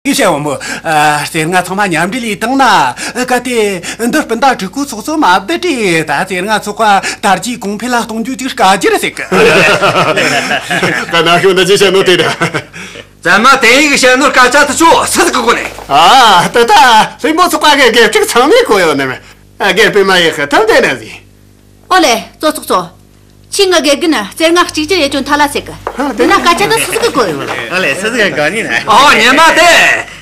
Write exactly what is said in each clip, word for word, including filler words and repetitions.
ངས་བཤད་བ་མོ། ཨ། རྩེ་ལྔ་ཚང་མ་མཉམ་འབྲེལ་ཡས་བཏང་ན། གལ་ཏེ་འདི་སྤུན་ཟླ་དྲུག་གོ་ཚོགས་གཙོ་མ་བསྡུ་དྲི་ད་རྩེ་ལྔ་ཚོགས་པ་དར་རྒྱས་གོང་འཕེལ་ལ་གཏོང་རྒྱུ་ཅིག་དཀའ་རྒྱུ་རེད་ཟེར་གི། ག་ན་ཤོད་འདི་ཅི་བཤད་ནོ་དེ་རེད། ཙམ་མ་དེ་ཡིག་བཤད་ནོ་སྐད་ཆ་དེ་ཚོ་སུ་ཟིག་གི་གོ་ནས། ཨ། ད་ལྟ་ལྷུན་པོ་ཚོགས་པ་གི་དགེ་ཕྲུག་ཚང་མས་གོ་ཡོད་ནི་མེད། ཨ། དགེ་སྤུན་མ་ཡིག་ཁ་ཐམ་དེ་ན་ཟིག། ཨོ་ལེ། གཙོ་ཚོགས་གཙོ། ཁྱེད་ང་དགེ་རྒན་རྩེ་ལྔ་གཅིག་གྱུར་ཡས་ཅོ་མཐའ་ལ་ཟེར་གི། འདི་ན་སྐད་ཆ་དེ་སུ་ཟིག་གི་གོ་ཡོད། ཨོ་ལེ། སུ་ཟིག་གི་གོ་ནི་ན། ཨོ། ཉི་མ་དེ་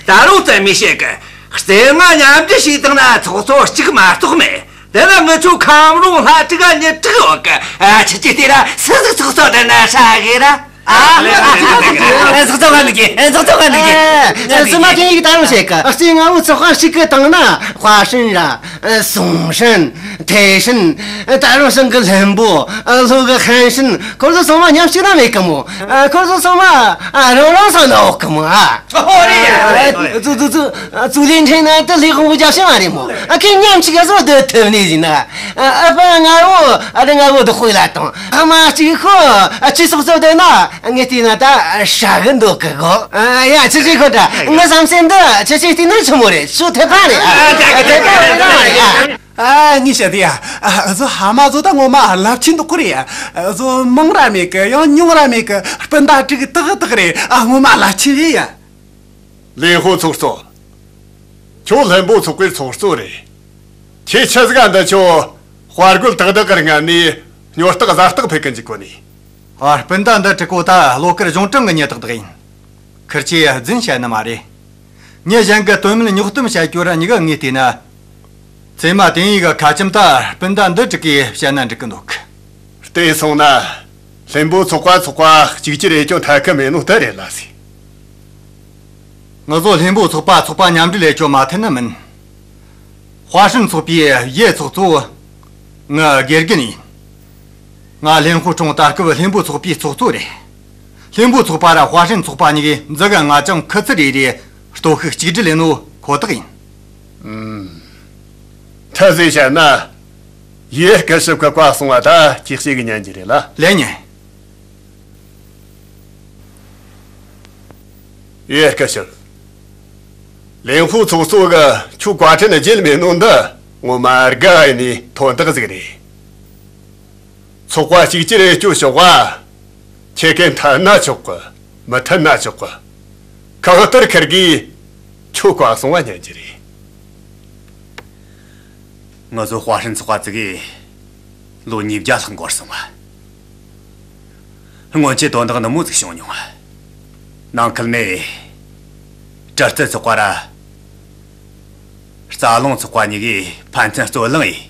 ད་རུང་རྩེ་མི་བཤད་གི། རྩེ་ལྔ་མཉམ་འབྲེལ་བྱས་བཏང་ན་ཚོགས་གཙོ་གཅིག་མ་གཏོགས་མེད། དེ་ལ་ངི་ཆོ་ཁམས་རོང་ལྷ་དྲུག་ག་ཉི་དྲུག་ཡོད་གི། ཨ། ཁྱེད་ཀྱིས་བལྟས་ན་སུ་ཟིག་ཚོགས་གཙོ་དེ་ན་ཧྲ་གི་ར། ཨ། ཚོགས་གཙོ་ག་འདུག་གི། ཚོགས་གཙོ་ག་འདུག་གི། ཨ། སུ་མ་ཁྱེད་ཡིག་ད་རུང་བཤད་གི། རྩེ་ལྔ་བོ་ཚོགས་པ་གཅིག་གི་བཏང་ན་ཧྭ་ཧྲན་ར། ཨ། སུང་ཧྲན། ཐའེ་ཧྲན། ད་རུང་ཞང་གི་ལྷུན་པོ། ཨ། ལྷོ་གི་ཧན་ཧྲན། ཁོ་ཚོ་ཚང་མ་མཉམ་གཅིག་ན་མེད་གི་མོ། ཨ། ཁོ་ཚོ་ཚང་མ། ཨ། རང་རང་ས་ན་ཡོད་གི་མོ། ཨ། ཨོ་རེད་ཡ། ཨ། ཙུ་ཙུ་ཙུ། ཙུ་ལིན་ཁྲེན་ན་ད་ལས་ཁུངས་རྒྱབ་ཤེས་མ་རེད་མོ། ཨ། ཁྱེད་མཉམ་གཅིག་ག་ཚོད་སྡོད་ཐུབ་ནི་ཟིན་ན། ཨ། ཨ་ཕ་ང་བོ། ཨ། རེ་ང་བོ་དུ་དཔེ་ལ་བཏང་། ཨ་མ་གཅིག་ཁོ། ཨ། ཁྱི་སོག་སོག་སྡོད་ན། ངས་བལྟས་ན་ད་ཧྲ་གི་འདུག་གི་གོ། ཨ། ཡ། ཁྱི་ཁྱི་ཁོ་ད་ངའི་བསམ་སེམས་འདི་ཁྱི་ཁྱི་བལྟས་ན་ཆི་མོ་རེད། ཤོ་ཐེ་པ་རེད། ཨ། ཐེ་པ་རེད་ན་ཡ། ཨ། ངས་བཤད་དེ་ཡ། ཨ། བཟོ་ཧ་མ་བཟོ་ད་ངོ་མ་རླབས་ཆེན་འདུག་གི་རེད་ཡ། བཟོ་མང་ར་མེད་གི། ཡང་ཉུང་ར་མེད་གི། སྤུན་ཟླ་དྲུག་ཏག་ཏག་རེད། ཨ། ངོ་མ་རླབས་ཆེན་རེད་ཡ། ལིན་ཧུ་ཚོགས་གཙོ། ཁྱོད་ལྷུན་པོ་ཚོགས་པའི་ཚོགས་གཙོ་རེད། ཁྱེད་ཆི་ཟིག་ག་འདི་ཆོ་དཔའ་རྒོད་ཏག་ཏག་གི་སྔ་ནས་སྨྱོ་རྟགས་གཟའ་རྟགས་ཕེབས་གི་འཇུག་གོ་ནི། ཨ། སྤུན་ཟླ་འདི་དྲུག་གོ་ད་བློ་དཀར་གཞུང་དྲང་གི་མྱི་ཏག་ཏག་ཡིན། ཁིར་ཆེ་རྫུན་བཤད་ནི་མ་རེད། མྱི་གཞན་གི་དོན་མེད་རྙོག་གཏམ་བཤད་རྒྱུ་ར་གཉིས་ཀ་ངས་བལྟས་ན། ཚེ་མ་དེ་ཡིག་གི་ཁ་ཆེམས་ད་སྤུན་ཟླ་འདི་དྲུག་གིས་བཤད་ན་འགྲིག་གི་འདུག། བལྟས་སོང་ན། ལྷུན་པོ་ཚོགས་པ་ཚོགས་པ་གཅིག་གྱུར་ཡས་ཅོ་ཐད་ཀི་མེད་ནོ་ད་རེད་ལ་ཟིག། ང་ཚོ་ལྷུན་པོ་ཚོགས་པ་ཚོགས་པ་མཉམ་འབྲེལ་ཡས་ཅོ་མ་ཐུབ་ནི་མིན། ཧྭ་ཧྲན་ཚོགས་པའི་ཡེ་ཚོགས་གཙོ། ང་དགེ་རྒན་ཡིན། ང་ལྷུན་ཧུ་ཁྲུང་ད་སྐབས་ལྷུན་པོ་ཚོགས་པའི་ཚོགས་གཙོ་རེད། ལྷུན་པོ་ཚོགས་པ་ར་ཧྭ་ཧྲན་ཚོགས་པ་གཉིས་ཀྱིས་འཛི་གི་ང་ཅང་ཁུ་ཚུར་རེ་རེ་སྟོབས་ཤུགས་གཅིག་སྒྲིལ་ཡིན་ནོ་ཁོ་ཐག་ཡིན། ཨུམ། ཐ་ཟེར་བཤད་ན། ཡེ་སྐུ་ཞབས་ཀྱི་བཀའ་གསུང་བ་ད་ཁྱེད་ཤེས་གི་ཉན་གྱི་རེད་ལ། ལན་ཉན། ཡེ་སྐུ་ཞབས། ལིན་ཧུ་ཚོགས་གཙོ་གི་ཁྱོད་བཀའ་དྲིན་བརྗེད་མེད་ནོ་འདི་ངོ་མ་དགའ་ཡིན་ནི་དོན་དག་ཟིག་རེད། ཚོགས་པ་གཅིག་གྱུར་ཡས་ཅོ་ཤོག་པ། ཁྱེད་ཀྱིས་མཐུན་ན་ཆོག་གི། མི་མཐུན་ན་ཆོག་གི། གང་ལྟར་ཁིར་གིས་ཁྱོད་བཀའ་གསུང་བ་ཉན་གྱི་རེད། ང་ཚོ་ཧྭ་ཧྲན་ཚོགས་པ་ཙི་གེ་ལོ་ཉིས་བརྒྱ་ལྷག་འགོར་སོང་བ། སྔོན་ཆད་དོན་དག་ནི་མོ་ཟིག་བྱུང་མྱོང་བ། ནང་ཁུལ་ནས་དྲག་རྩལ་ཚོགས་པ་ར་རྩ་རླུང་ཚོགས་པ་གཉིས་ཀས་ཕན་ཚུན་རྩོད་གླེང་ཡས།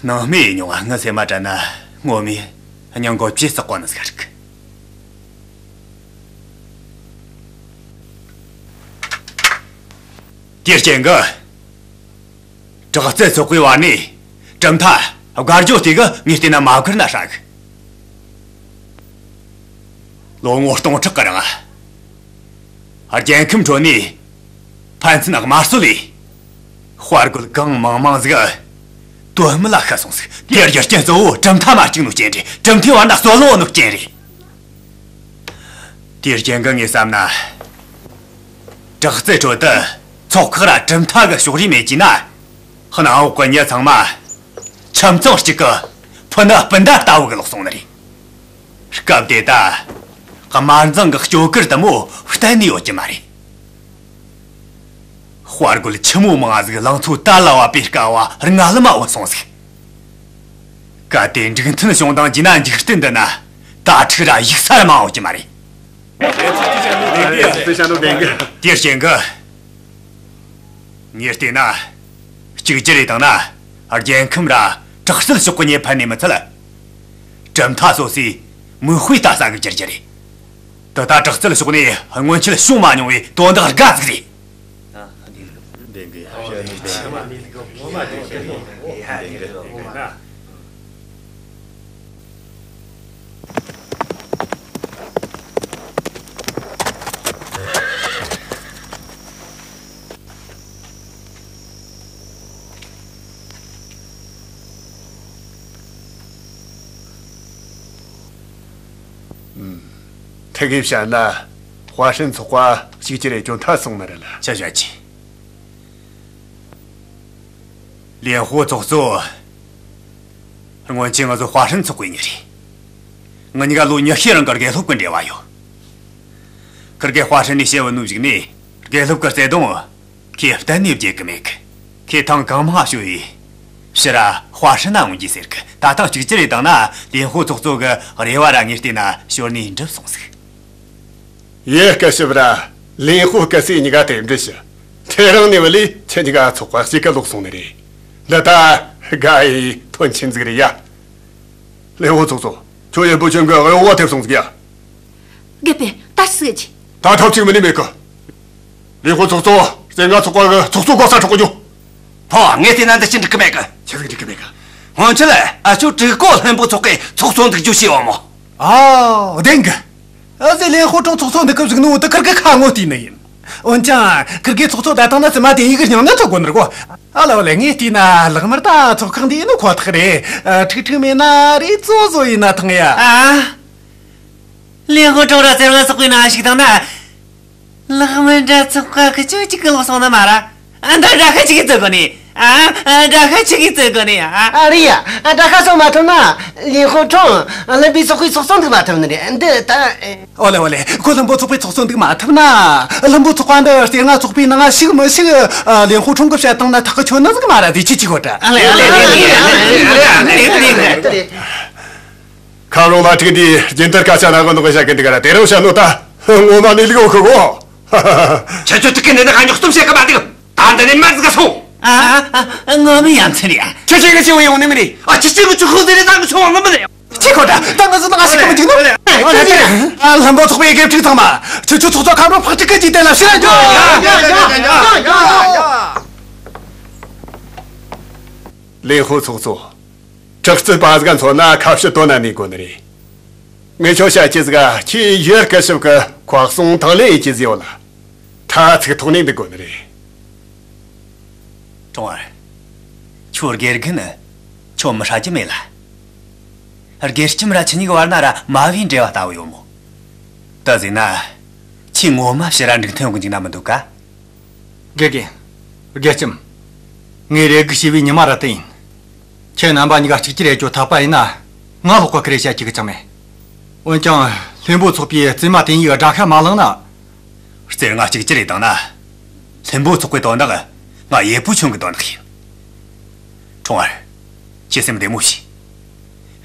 ནང་མི་ཡིན་མྱོང་བ། ངི་སེམས་མ་དྲན་ན་ངོ་མས་སྙིང་མགོ་ཇེ་སྲག་གོ་ནི་ཟིག་རིག། དེའི་རྐྱེན་གྱིས། དྲག་རྩལ་ཚོགས་པའི་བར་ནས་གྲུབ་མཐའ་དགའ་རྒྱོ་དེ་གི་ངས་བལྟས་ན་མ་བཀུར་ན་ཧྲ་གི། ལོ་ངོ་སྟོང་ཕྲག་གི་རིང་། རྒྱལ་ཁམས་ཁྲོད་ནས་ཕན་ཚུན་དམར་གསོད་ལས། དཔའ་རྒོད་གང་མང་མང་ཟིག་དོན་མེད་ལ་ཤི་སོང་ཟིག། དེའི་རྒྱུ་རྐྱེན་གཙོ་བོ་གྲུབ་མཐའ་མ་གཅིག་ནོ་རྐྱེན་རེད། གྲུབ་མཐའི་བར་ན་རྩོད་གླེང་ནོ་རྐྱེན་རེད། དེའི་རྐྱེན་གྱིས་ངས་བསམ་ན། དྲག་རྩལ་ཁྲོད་དུ་ཚོགས་ཁག་ར་གྲུབ་མཐའ་གི་ཕྱོགས་རིས་མེད་ཀྱི་ན། གནམ་འོག་གི་མྱི་ཚང་མ་ཁྱིམ་ཚང་གཅིག་གི་ཕུ་ནུ་སྤུན་ཟླ་ལྟ་བུ་གི་ལོག་སོང་ནི་རེད། སྐབས་དེ་ད་དམར་འཛིང་གི་སྐྱོ་གར་དེ་མོ་གཏན་ནས་ཡོད་ཀྱི་མ་རེད། དཔའ་རྒོད་ཆི་མོ་མང་ཟིག་ལང་ཚོ་དར་ལ་བབས་པའི་སྐབས་བ་རྔ་ལམ་མ་བུད་སོང་ཟིག། གལ་ཏེ་འགྲིག་མཐུན་བྱུང་དང་བགྱིས་ན་འཇིག་རྟེན་འདི་ན་དྭ་ཕྲུག་ར་ཡུག་ས་ར་མང་བོ་ཀྱི་མ་རེད། དེའི་རྐྱེན་གྱིས། ངས་བལྟས་ན། གཅིག་གྱུར་རེ་བཏང་ན། རྒྱལ་ཁམས་ར་དྲག་རྩལ་ཕྱོགས་ཀྱི་ཉེ་ཕན་ནས་མི་ཚད། གྲུབ་མཐའ་སོ་སོའི་མིག་དཔེ་ལྟ་ས་གི་འགྱུར་རྒྱུ་རེད། ད་ལྟ་དྲག་རྩལ་ཕྱོགས་ནས་སྔོན་ཆད་བྱུང་མ་མྱོང་བའི་དོན་དག་དགའ་ཟིག་རེད། ཐུགས་ཀྱིས་བཤད་ན། ཧྭ་ཧྲན་ཚོགས་པ་གཅིག་གྱུར་ཡེད་རྒྱུ་འཐད་སོང་ནི་རེད་ལ། ཆ་བཞག་གྱིས། ལིན་ཧུ་ཚོགས་གཙོ། སྔོན་ཆད་ང་ཚོ་ཧྭ་ཧྲན་ཚོགས་པའི་མྱི་རེད། ང་གཉིས་ཀ་ལོ་ཉི་ཤུའི་རིང་གི་དགེ་སློབ་ཀྱི་འབྲེལ་བ་ཡོད། ཁིར་གེ་ཧྭ་ཧྲན་ནས་བཤད་བ་ནོ་བཞིན་ནས་དགེ་སློབ་ཀྱི་བརྩེ་དུང་ཁོས་གཏན་ནས་བརྗེད་གི་མེད་གི། ཁོས་ཐེངས་གང་མང་ཞུ་ཡིས། ཕྱིར་ར་ཧྭ་ཧྲན་ན་འོང་རྒྱུ་ཟེར་གི། ད་ཐེངས་གཅིག་གྱུར་ཡེད་བཏང་ན་ལིན་ཧུ་ཚོགས་གཙོ་གི་རེ་བ་ར་ངས་བལྟས་ན་ཞོར་ནས་འགྲུབ་སོང་ཟིག། ཡེ་སྐུ་ཞབས་ར་ལིན་ཧུ་སྐུ་སྲས་གཉིས་ཀ་རྟེན་འབྲེལ་ཞུ། དེ་རིང་ནས་བ་ལས་ཁྱེད་གཉིས་ཀ་ཚོགས་པ་གཅིག་གི་ལོག་སོང་ནི་རེད། འདི་ད་དགའ་ཡི་དོན་ཆེན་ཟིག་རེད་ཡ། ལིན་ཧུ་ཚོགས་གཙོ། ཁྱོད་ཡེ་པུ་ཆུན་གི་འོ་བ་ཐེབས་སོང་ཟིག་ཡ། དགེ་སྤུན། ད་ཟིག་ཅི། ད་ཐབས་ཅིག་མི་ནི་མེད་གི། ལིན་ཧུ་ཚོགས་གཙོ། རྩེ་ལྔ་ཚོགས་པ་གི་ཚོགས་གཙོ་གོ་ས་འཕྲོག་གི་འགྱོ། ཕོ། ངས་བལྟས་ན་འདི་ཅི་འགྲིག་གི་མེད་གི། ཆི་ཟིག་འགྲིག་གི་མེད་གི། སྔོན་ཆད་ཨ་ཆོ་ཀྲིག་གོ་ལྷུན་པོ་ཚོགས་པའི་ཚོགས་གཙོ་འདུག་རྒྱུ་ཞེས་བ་མོ། ཨ། བདེན་གི། ཨ་ཙི་ལིན་ཧུ་ཁྲུང་ཚོགས་གཙོ་འདུག་གི་བཞུགས་ནོ་དེ་ཁིར་གི་ཁ་ངོ་བལྟས་ནི་ཡིན། འོན་ཀྱང་ཁིར་གི་ཚོགས་གཙོ་ད་བཏང་ན་བཙུན་མ་དེ་ཡི་གི་སྙིང་ནད་ཐོག་གོ་ནི་རེད་གོ། ཨ་ལ་བ་ལེ། ངས་བལྟས་ན་ལག་དམར་ད་ཚོགས་ཁག་འདི་ཡིན་ནོ་ཁོ་ཐག་རེད། ཨ། ཁྲིག་ཁྲིག་མེད་ན་རེད། ཙོ་ཙོ་ཡིན་ན་ཐང་ཡ། ཨ། ལིན་ཧུ་ཁྲུང་ར་རྩེ་ལྔ་ཚོགས་པའི་ནང་ཞུགས་བཏང་ན། ལག་དམར་འདྲ་ཚོགས་པ་གི་ཅོ་གཅིག་གི་ལོག་སོང་ན་མ་ར། ཨ། འདི་དགྲ་ཤ་ཆི་གིས་བཙལ་དགོས་ནི། ཨ། ཨ། དགྲ་ཤ་ཆི་གིས་བཙལ་དགོས་ནི། ཨ། ཨ་རེད་ཡ། ཨ། དགྲ་ཤ་སོང་མ་ཐུབ་ན་ལིན་ཧུ་ཁྲུང་ལྷུན་པོའི་ཚོགས་པའི་ཚོགས་གཙོ་འདུག་མ་ཐུབ་ནི་རེད། འདི་ད། ཨོ་ལེ་ཨོ་ལེ། ཁོ་ལྷུན་པོ་ཚོགས་པའི་ཚོགས་གཙོ་འདུག་མ་ཐུབ་ན། ལྷུན་པོ་ཚོགས་པ་འདི་རྩེ་ལྔ་ཚོགས་པའི་ནང་ཞུགས་མི་ཞུགས། ཨ། ལིན་ཧུ་ཁྲུང་གིས་བཤད་བཏང་ན་ཐག་གི་ཆོད་ནི་ཟིག་མ་ར། དེ་ཅི་ཅི་གོ་དྲ། ཨ་ལེ་ཨ་ལེ་ཨ་ལེ། ཁམས་རོང་ལྷ་ཕྲུག་འདིས་རྒྱུན་ལྟར་སྐད་ཆ་ནག་གི་ནོག་གི་བཤད་གི་འདུག་ག་ར། དེ་རིང་བཤད་ནོ་ད་ངོ་མ་ནས་ལུག་འོ་ཁུ་གོ། ཁྱེད་ཚོ་ཐུག་གི་འདི་ནི་ང་ཉོག་གཏམ་བཤད་གི་མ་འདུག། ད་འདི་ནས་མར་ཟིག་སོང་། ཨ། ཨ། ངོ་མ་ཡ་མཚན་རེད། ཁྱེད་ཚོས་ང་ཆེ་བ་ཡོང་ནི་མིན་ནི། ཨ། ཁྱེད་ཚོས་ང་ཆུ་ཁོལ་ཟེར་ནས་ད་ང་ཆུ་བ་ངོ་མ་རེད། ཁྱེད་ཁོ་ད་ད་ང་ཚོ་ནང་ཞིག་གི་མི་འཇུག་ནོ། ཨ། ལྷུན་པོ་ཚོགས་པའི་དགེ་ཕྲུག་ཚང་མ། ཁྱེད་ཚོ་ཚོགས་གཙོ་ཁམས་རོང་ཕག་ཁྲིག་གི་ཅིག་དེ་ལ་ཕྱིར་འགྱོ། ལིན་ཧུ་ཚོགས་གཙོ། དྲག་རྩལ་པ་ཟིག་མཚོན་ན་ཁ་བཤད་དོན་ན་ནི་དགོས་ནི་རེད། ངས་ཁྱོད་བཤད་ཀྱི་ཟིག་ག་ཁྱེད་ཡུལ་སྐུ་ཞབས་ཀྱི་ཁོག་སོང་དང་ལེན་ཡེད་ཀྱི་ཟིག་ཡོད་ལ། ཐ་ཚིག་ཐོག་ནས་འདུག་དགོས་ནི་རེད། ཁྲུང་ཨར། ཁྱོད་དགེ་རྒན་ནི་ཁྱོད་མི་ཧྲ་རྒྱུ་མེད་ལ། དགེ་ལྕམ་ར་ཁྱེད་གཉིས་ཀྱི་བར་ན་ར་མ་བུའི་འབྲེལ་བ་ལྟ་བུ་ཡོད་མོ། ད་ཟེར་ན། ཁྱེད་ངོ་མ་ཕྱིར་ར་འགྲིག་མཐུན་གི་འཇུག་ན་མི་འདུག་ག། དགེ་རྒན། དགེ་ལྕམ། ངས་རེ་སྒུག་བྱས་པའི་ཉི་མ་ར་དེ་ཡིན། ཁྱེད་རྣམ་པ་གཉིས་ཀ་གཅིག་གྱུར་ཡེད་རྒྱུ་ཐག་པ་ཡིན་ན། ང་ལོག་གི་ཁེ་རེ་བཤད་ཀྱི་གི་ཅང་མེད། འོན་ཀྱང་ལྷུན་པོ་ཚོགས་པའི་བཙུན་མ་དེ་གཉིས་ཀྱི་དགྲ་ཤ་མ་བླངས་ན། རྩེ་ལྔ་གཅིག་གྱུར་ཡེད་བཏང་ན། ལྷུན་པོ་ཚོགས་པའི་དོན་དག་ང་ཡེ་པུ་ཆུན་གྱི་དོན་དག་ཡིན། ཁྲུང་ཨར། ཁྱེད་སེམས་བདེ་མོ་བྱོས།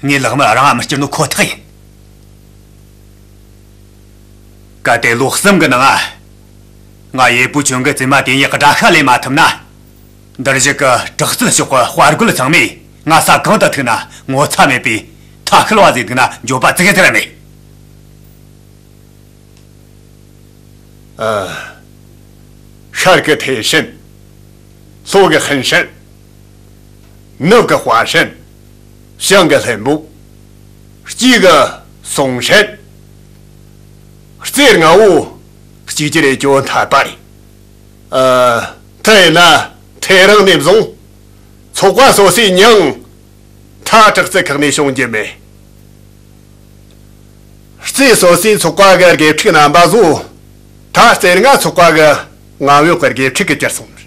ངས་ལག་དམར་རང་ང་མི་སྐྱུར་ནོ་ཁོ་ཐག་ཡིན། གལ་ཏེ་ལོ་གསུམ་གི་ནང་ང་ཡེ་པུ་ཆུན་གྱི་བཙུན་མ་དེ་གཉིས་ཀྱི་དགྲ་ཤ་ལེན་མ་ཐུབ་ན། འདིར་བཞུགས་ཀྱི་དྲག་རྩལ་ཕྱོགས་ཀྱི་དཔའ་རྒོད་ཚང་མས་ང་ས་གང་དུ་ཐུག་ན་ངོ་ཚ་མེད་པའི་ཐ་ཤལ་བ་ཟིག་འདུག་ན་འགྱོད་པ་ཙི་གེ་ཙི་ར་མེད། ཨ། ཤར་གྱི་ཐེ་ཧྲན། ལྷོ་གི་ཧན་ཧྲན། ནུབ་གི་ཧྭ་ཧྲན། བྱང་གི་ལྷུན་པོ། དཀྱིལ་གི་སུང་ཧྲན། རྩེ་ལྔ་བོ་གཅིག་གྱུར་ཡེད་རྒྱུ་འཐད་པ་རེད། ཨ། དེ་ཡིན་ན་དེ་རིང་ནས་བཟུང་ཚོགས་པ་སོ་སོའི་མྱིང་མཐའ་དྲག་རྩལ་ཁག་ནས་བྱུང་རྒྱུ་མེད། རྩེ་སོ་སོའི་ཚོགས་པ་གི་དགེ་ཕྲུག་རྣམ་པ་ཚོ་ད་རྩེ་ལྔ་ཚོགས་པ་གི་ངམ་འོག་གི་དགེ་ཕྲུག་གི་གྱུར་སོང་།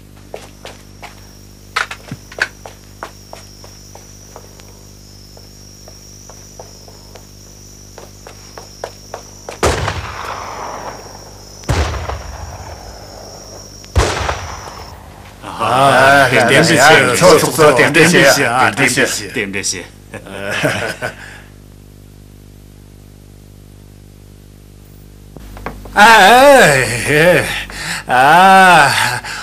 ཨ། རྟེན་འབྲེལ་ཞུ། ཚོགས་གཙོ་རྟེན་འབྲེལ་ཞུ། རྟེན་འབྲེལ་ཞུ། རྟེན་འབྲེལ་ཞུ། ཨ། ཨ།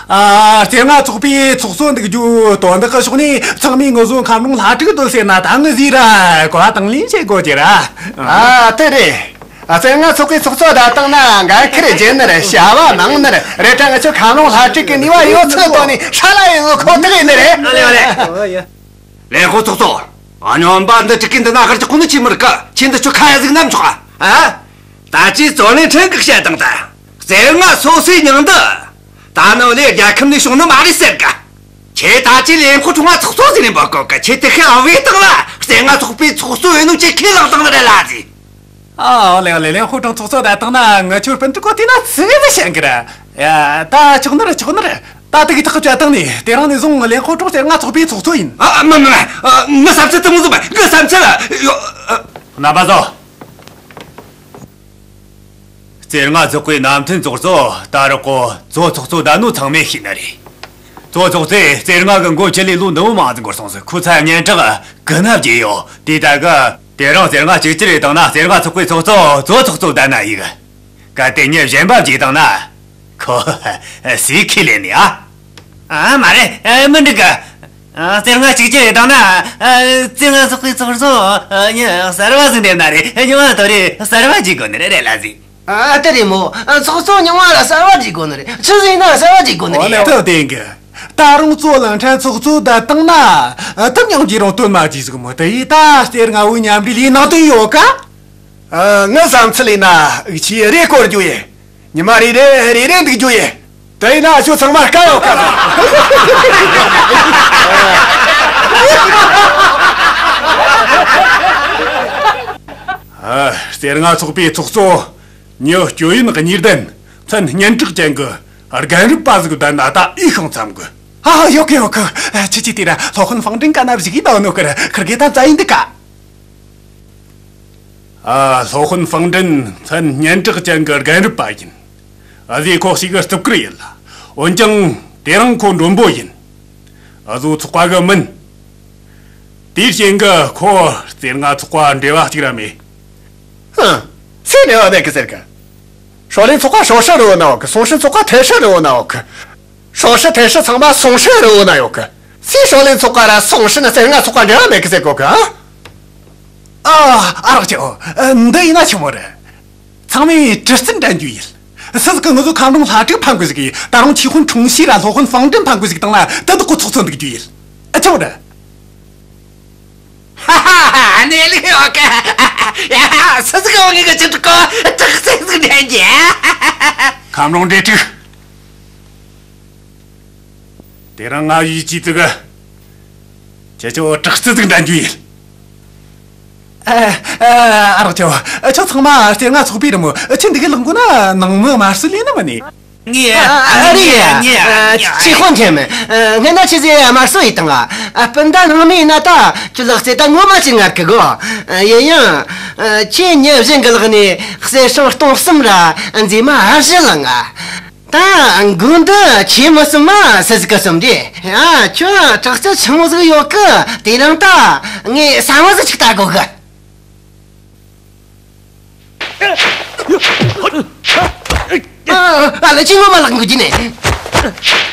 ཨ། རྩེ་ལྔ་ཚོགས་པའི་ཚོགས་གཙོ་འདུག་རྒྱུ་དོན་དག་གི་ཕྱོགས་ནས་ཚང་མས་ངུ་ཟོ་ཁམས་རོང་ལྷ་ཕྲུག་འདུག་ཟེར་ན་ད་ངུ་ཟིག་ར་གོ་བ་དང་ལེན་བྱེད་དགོས་ཀྱི་ར། ཨ། དེ་རེད། ཨ། རྩེ་ལྔ་ཚོགས་པའི་ཚོགས་གཙོ་ད་བཏང་ན་འགན་ཁུར་རྒྱུ་ནི་རེད། བྱ་བ་མང་ནི་རེད། རེད་དྲ་ང་ཚོ་ཁམས་རོང་ལྷ་ཕྲུག་གི་ནུས་པ་ཡོད་ཚད་ཐོག་ནས་ཧྲ་ལ་ཡོད་ཁོ་ཐག་ཡིན་ནི་རེད། ཨ་ལེ་ཨ་ལེ། ལེན་ཧོ་ཚོགས་གཙོ། ཨ། སྨྱོན་པ་འདི་དྲུག་གི་འདི་ན་གར་གྱི་ཁོ་ནི་ཆི་མི་རིག་ག། ཁྱེད་འདི་ཆོ་ཁ་ཡ་ཟིག་ནམ་ཆོག་ཨ། ད་ཅི་ཙོ་ལེན་ཁྲེན་གི་བཤད་དང་ད། རྩེ་ལྔ་སོ་སོའི་མྱིང་འདི། ད་ནོ་ལེ་རྒྱལ་ཁབ་ནས་བྱུང་ནི་མ་རེད་ཟེར་ག། ཁྱེད་ད་ཅི་ལེན་ཁོ་ཁྲུང་ང་ཚོགས་གཙོ་ཟིག་ནས་འབོད་གོ་ག། ཁྱེད་དེ་ཁའི་ཨ་བའི་སྟེང་ལ་རྩེ་ལྔ་ཚོགས་པའི་ཚོགས་གཙོ་ཡིན་ནོ་ཁྱེད་ཁས་བླངས་བཏང་ནི་རེད་ལ་ཟིག། ཨ་ལེ་ལེ། ལེན་ཧོ་ཀྲུང་ཚོགས་གཙོ་ད་བཏང་ན་ང་ཆོར་སྤུན་ཀྲུག་གོ་དེ་ན་ཚིག་ཟིག་བཤད་གི་ར། ཡ་ད་ཆོག་ནི་ར་ཆོག་ནི་ར། ད་དེ་གི་ཐག་གཅོད་བཏང་ནི་དེ་རིང་ནས་བཟུང་ལེན་ཧོ་ཀྲུང་རྩེ་ལྔ་ཚོགས་པའི་ཚོགས་གཙོ་ཡིན། ཨ་མ་མ་མ། ངའི་བསམ་ཚུལ་དེ་མོ་ཟིག་མ། ངའི་བསམ་ཚུལ། རྣམ་པ་ཚོ། རྩེ་ལྔ་ཚོགས་པའི་ནང་མཐུན་ཚོགས་གཙོ་ད་རག་གོ་ཙོ་ཚོགས་གཙོ་ད་ནོ་ཚང་མས་ཤེས་ནི་རེད། ཙོ་ཚོགས་གཙོས་རྩེ་ལྔ་གི་འགོ་ཁྲིད་ལས་ལོ་འདི་མོ་མང་ཟིག་འགོར་སོང་ཟིག་ཁོ་ཚ་སྙན་གྲགས་གི་ན་བརྗེད་ཡོད། དེ་ད་གི་དེ་རིང་རྩེ་ལྔ་གཅིག་གྱུར་རེ་བཏང་ན་རྩེ་ལྔ་ཚོགས་པའི་ཚོགས་གཙོ་ཙོ་ཚོགས་གཙོ་ད་ན་ཡིག་གལ་ཏེ་མྱི་གཞན་པ་བརྗེད་བཏང་ན། ཁོ་སུས་ཁས་ལེན་ནི་ཨ། ཨ་མ་རེད། ཨ་མི་འགྲིག་གི་ཨ་རྩེ་ལྔ་གཅིག་གྱུར་རེ་བཏང་ན། ཨ་རྩེ་ལྔ་ཚོགས་པའི་ཚོགས་གཙོ་ཨ་མྱི་གསར་བ་ཟིག་འདེམས་ན་རེད། རྙིང་བ་དོ་རེ་གསར་བ་བརྗེ་དགོས་ནི་རེད། རེད་ལ་ཟིག་ཨ་དེ་རེད་མོ། ཚོགས་གཙོ་རྙིང་བ་ལ་གསར་བ་བརྗེ་དགོས་ནི་རེད། ཆི་ཟིག་ཡིན་ན་གསར་བ་བརྗེ་དགོས་ནི་རེད། ཨོ་ལེ་ལྟ་བསྟན་གི་ད་རུང་ཙོ་ལང་ཁྲན་ཚོགས་གཙོ་ད་བཏང་ན། ཨ་དེ་མྱང་རྗེས་རང་དོན་མ་བརྗེ་ཟིག་མོ། དེ་ཡིས་ད་རྩེ་ལྔ་བོའི་མཉམ་འབྲེལ་ལས་ནང་དོན་ཡོད་ག་ཨ་ངའི་བསམ་ཚུལ་ཡིན་ན་འུ་ཆོས་རེས་སྐོར་རྒྱུ་ཡིན། ཉི་མ་རེ་རེ་རེ་རེ་འདུག་རྒྱུ་ཡིན། དེ་ཡིན་ན་ཁྱོད་ཚང་མ་དཀའ་ཡོད་དཀའ་ཟིག་ཨ་རྩེ་ལྔ་ཚོགས་པའི་ཚོགས་གཙོ་མྱི་སྐྱོན་ཡོན་གཉིས་ལྡན་མཚན་སྙན་གྲགས་ཅན་གྱི་རྒན་རབས་པ་ཟིག་བསྡད་ན་ད་འོས་ཤིང་འཚམ་གི་ཨ་ཡོད་གི་ཡོད་གི་ཁྱེད་ཀྱིས་དེ་ར་སློབ་དཔོན་ཧྥང་ཀྲིན་ག་ན་བཞུགས་ཡིན་ནོ་ནོ་གི་ར་ཁིར་གེ་ད་མཛའ་ཡིན་འདུག་ག་ཨ། སློབ་དཔོན་ཧྥང་ཀྲིན་མཚན་སྙན་གྲགས་ཅན་གྱི་རྒན་རབས་པ་ཡིན། ཨ་ཟོས་ཁོ་ཞིག་གི་རྩུབ་གར་ཡིན་ལ། འོན་ཀྱང་དེ་རིང་ཁོ་མགྲོན་པོ་ཡིན། ཨ་ཟོ་ཚོགས་པ་གི་མིན། དེའི་རྐྱེན་གྱིས་ཁོ་རྩེ་ལྔ་ཚོགས་པ་འབྲེལ་བ་གཅིག་ར་མེད། ཧུམ། སུས་འབྲེལ་བ་མེད་གི་ཟེར་གི་ཧྲོ་ལེན་ཚོགས་པ་ཧྲོ་ཧྲ་རི་བོ་ན་འོག་གི་སུང་ཧྲི་ཚོགས་པ་ཐེ་ཧྲ་རི་བོ་ན་འོག་གི་ཧྲོ་ཧྲི་ཐེ་ཧྲི་ཚང་མ་སུང་ཧྲི་རི་བོ་ན་ཡོད་གི་སུས་ཧྲོ་ལེན་ཚོགས་པ་ར་སུང་ཧྲི་ན་རྩེ་ལྔ་ཚོགས་པ་འབྲེལ་བ་མེད་གི་ཟེར་གོ་གི་ཨ། ཨ་རོགས་ཅོ། འདི་ཡིན་ན་ཆི་མོ་རེད། ཚང་མས་གྲི་རྩལ་འགྲན་རྒྱུ་ཡིན། སུ་ཟིག་གི་ང་ཚོ་ཁམ་རོང་ལྷ་ཕྲུག་ཕམ་དགོས་ཟིག་གིས་ད་རུང་ཆི་ཧུན་ཁྲུང་ཤི་ར་སློབ་དཔོན་ཧྥང་ཀྲིན་ཕམ་དགོས་ཟིག་བཏང་ན་དེ་དག་གི་ཚོགས་གཙོ་འདུག་རྒྱུ་ཡིན། ཨ་ཆི་མོ་རེད། ཧ་ཧ་ཧ། གནས་ལུགས་ཡོད་གི་ཡ། སུ་ཟིག་གི་འོང་ངེས་གི་ཅི་ཀྲུག་གོ་དྲག་རྩལ་ཟིག་འགྲན་རྒྱུ། ཁམ་རོང་འབྲེལ་ཕྲུག་དེ་རིང་ང་ཡིས་ཅི་ཙི་གི་ཁྱེད་ཚོ་དྲག་རྩལ་ཟིག་འགྲན་རྒྱུ་ཡིན། ཨ། ཨ་རོགས་ཅོ། ཁྱོད་ཚང་མ་རྩེ་ལྔ་ཚོགས་པའི་རི་མོ་ཁྱེད་འདི་གི་ལག་མགོ་ན་ནང་མི་དམར་གསོད་ལས་ནི་མ་ནི། ངས། ཨ་རེད་ཡ། ངས། ཨ། ཆི་ཧོན་ཁྲེན་མིན། ཨ། སྔན་ན་ཆི་ཟེ་དམར་གསོད་ཡིན་དང་ཨ། སྤུན་ཟླ་ནང་མི་ཡིན་ན་ད་ཁྱོད་ལག་རྩེ་ད་ངོ་མ་ཅི་ངར་གི་གོ་ཡིན་ཡང་། ཨ། ཁྱེད་ཉིན་གཞན་གི་ལག་ནས་གསེར་སྲང་སྟོང་གསུམ་ར་མཛེས་མ་ཨ་བཞི་ལ་ང་། ད་དགུན་འདི་ཆེ་མི་གསུམ་མ་སི་ཟིག་གི་གསུམ་དེ། ཨ། ཁྱོད་དྲག་རྩལ་ཆི་མོ་ཟིག་ཡོད་གི་དེ་རིང་ད་ངས་ས་བོན་ཟིག་ཅིག་ལྟ་དགོ་གི་ཨ་ལ་ཅི་ངོ་མ་ལག་འགུལ་གྱི་ནས། ཕོ།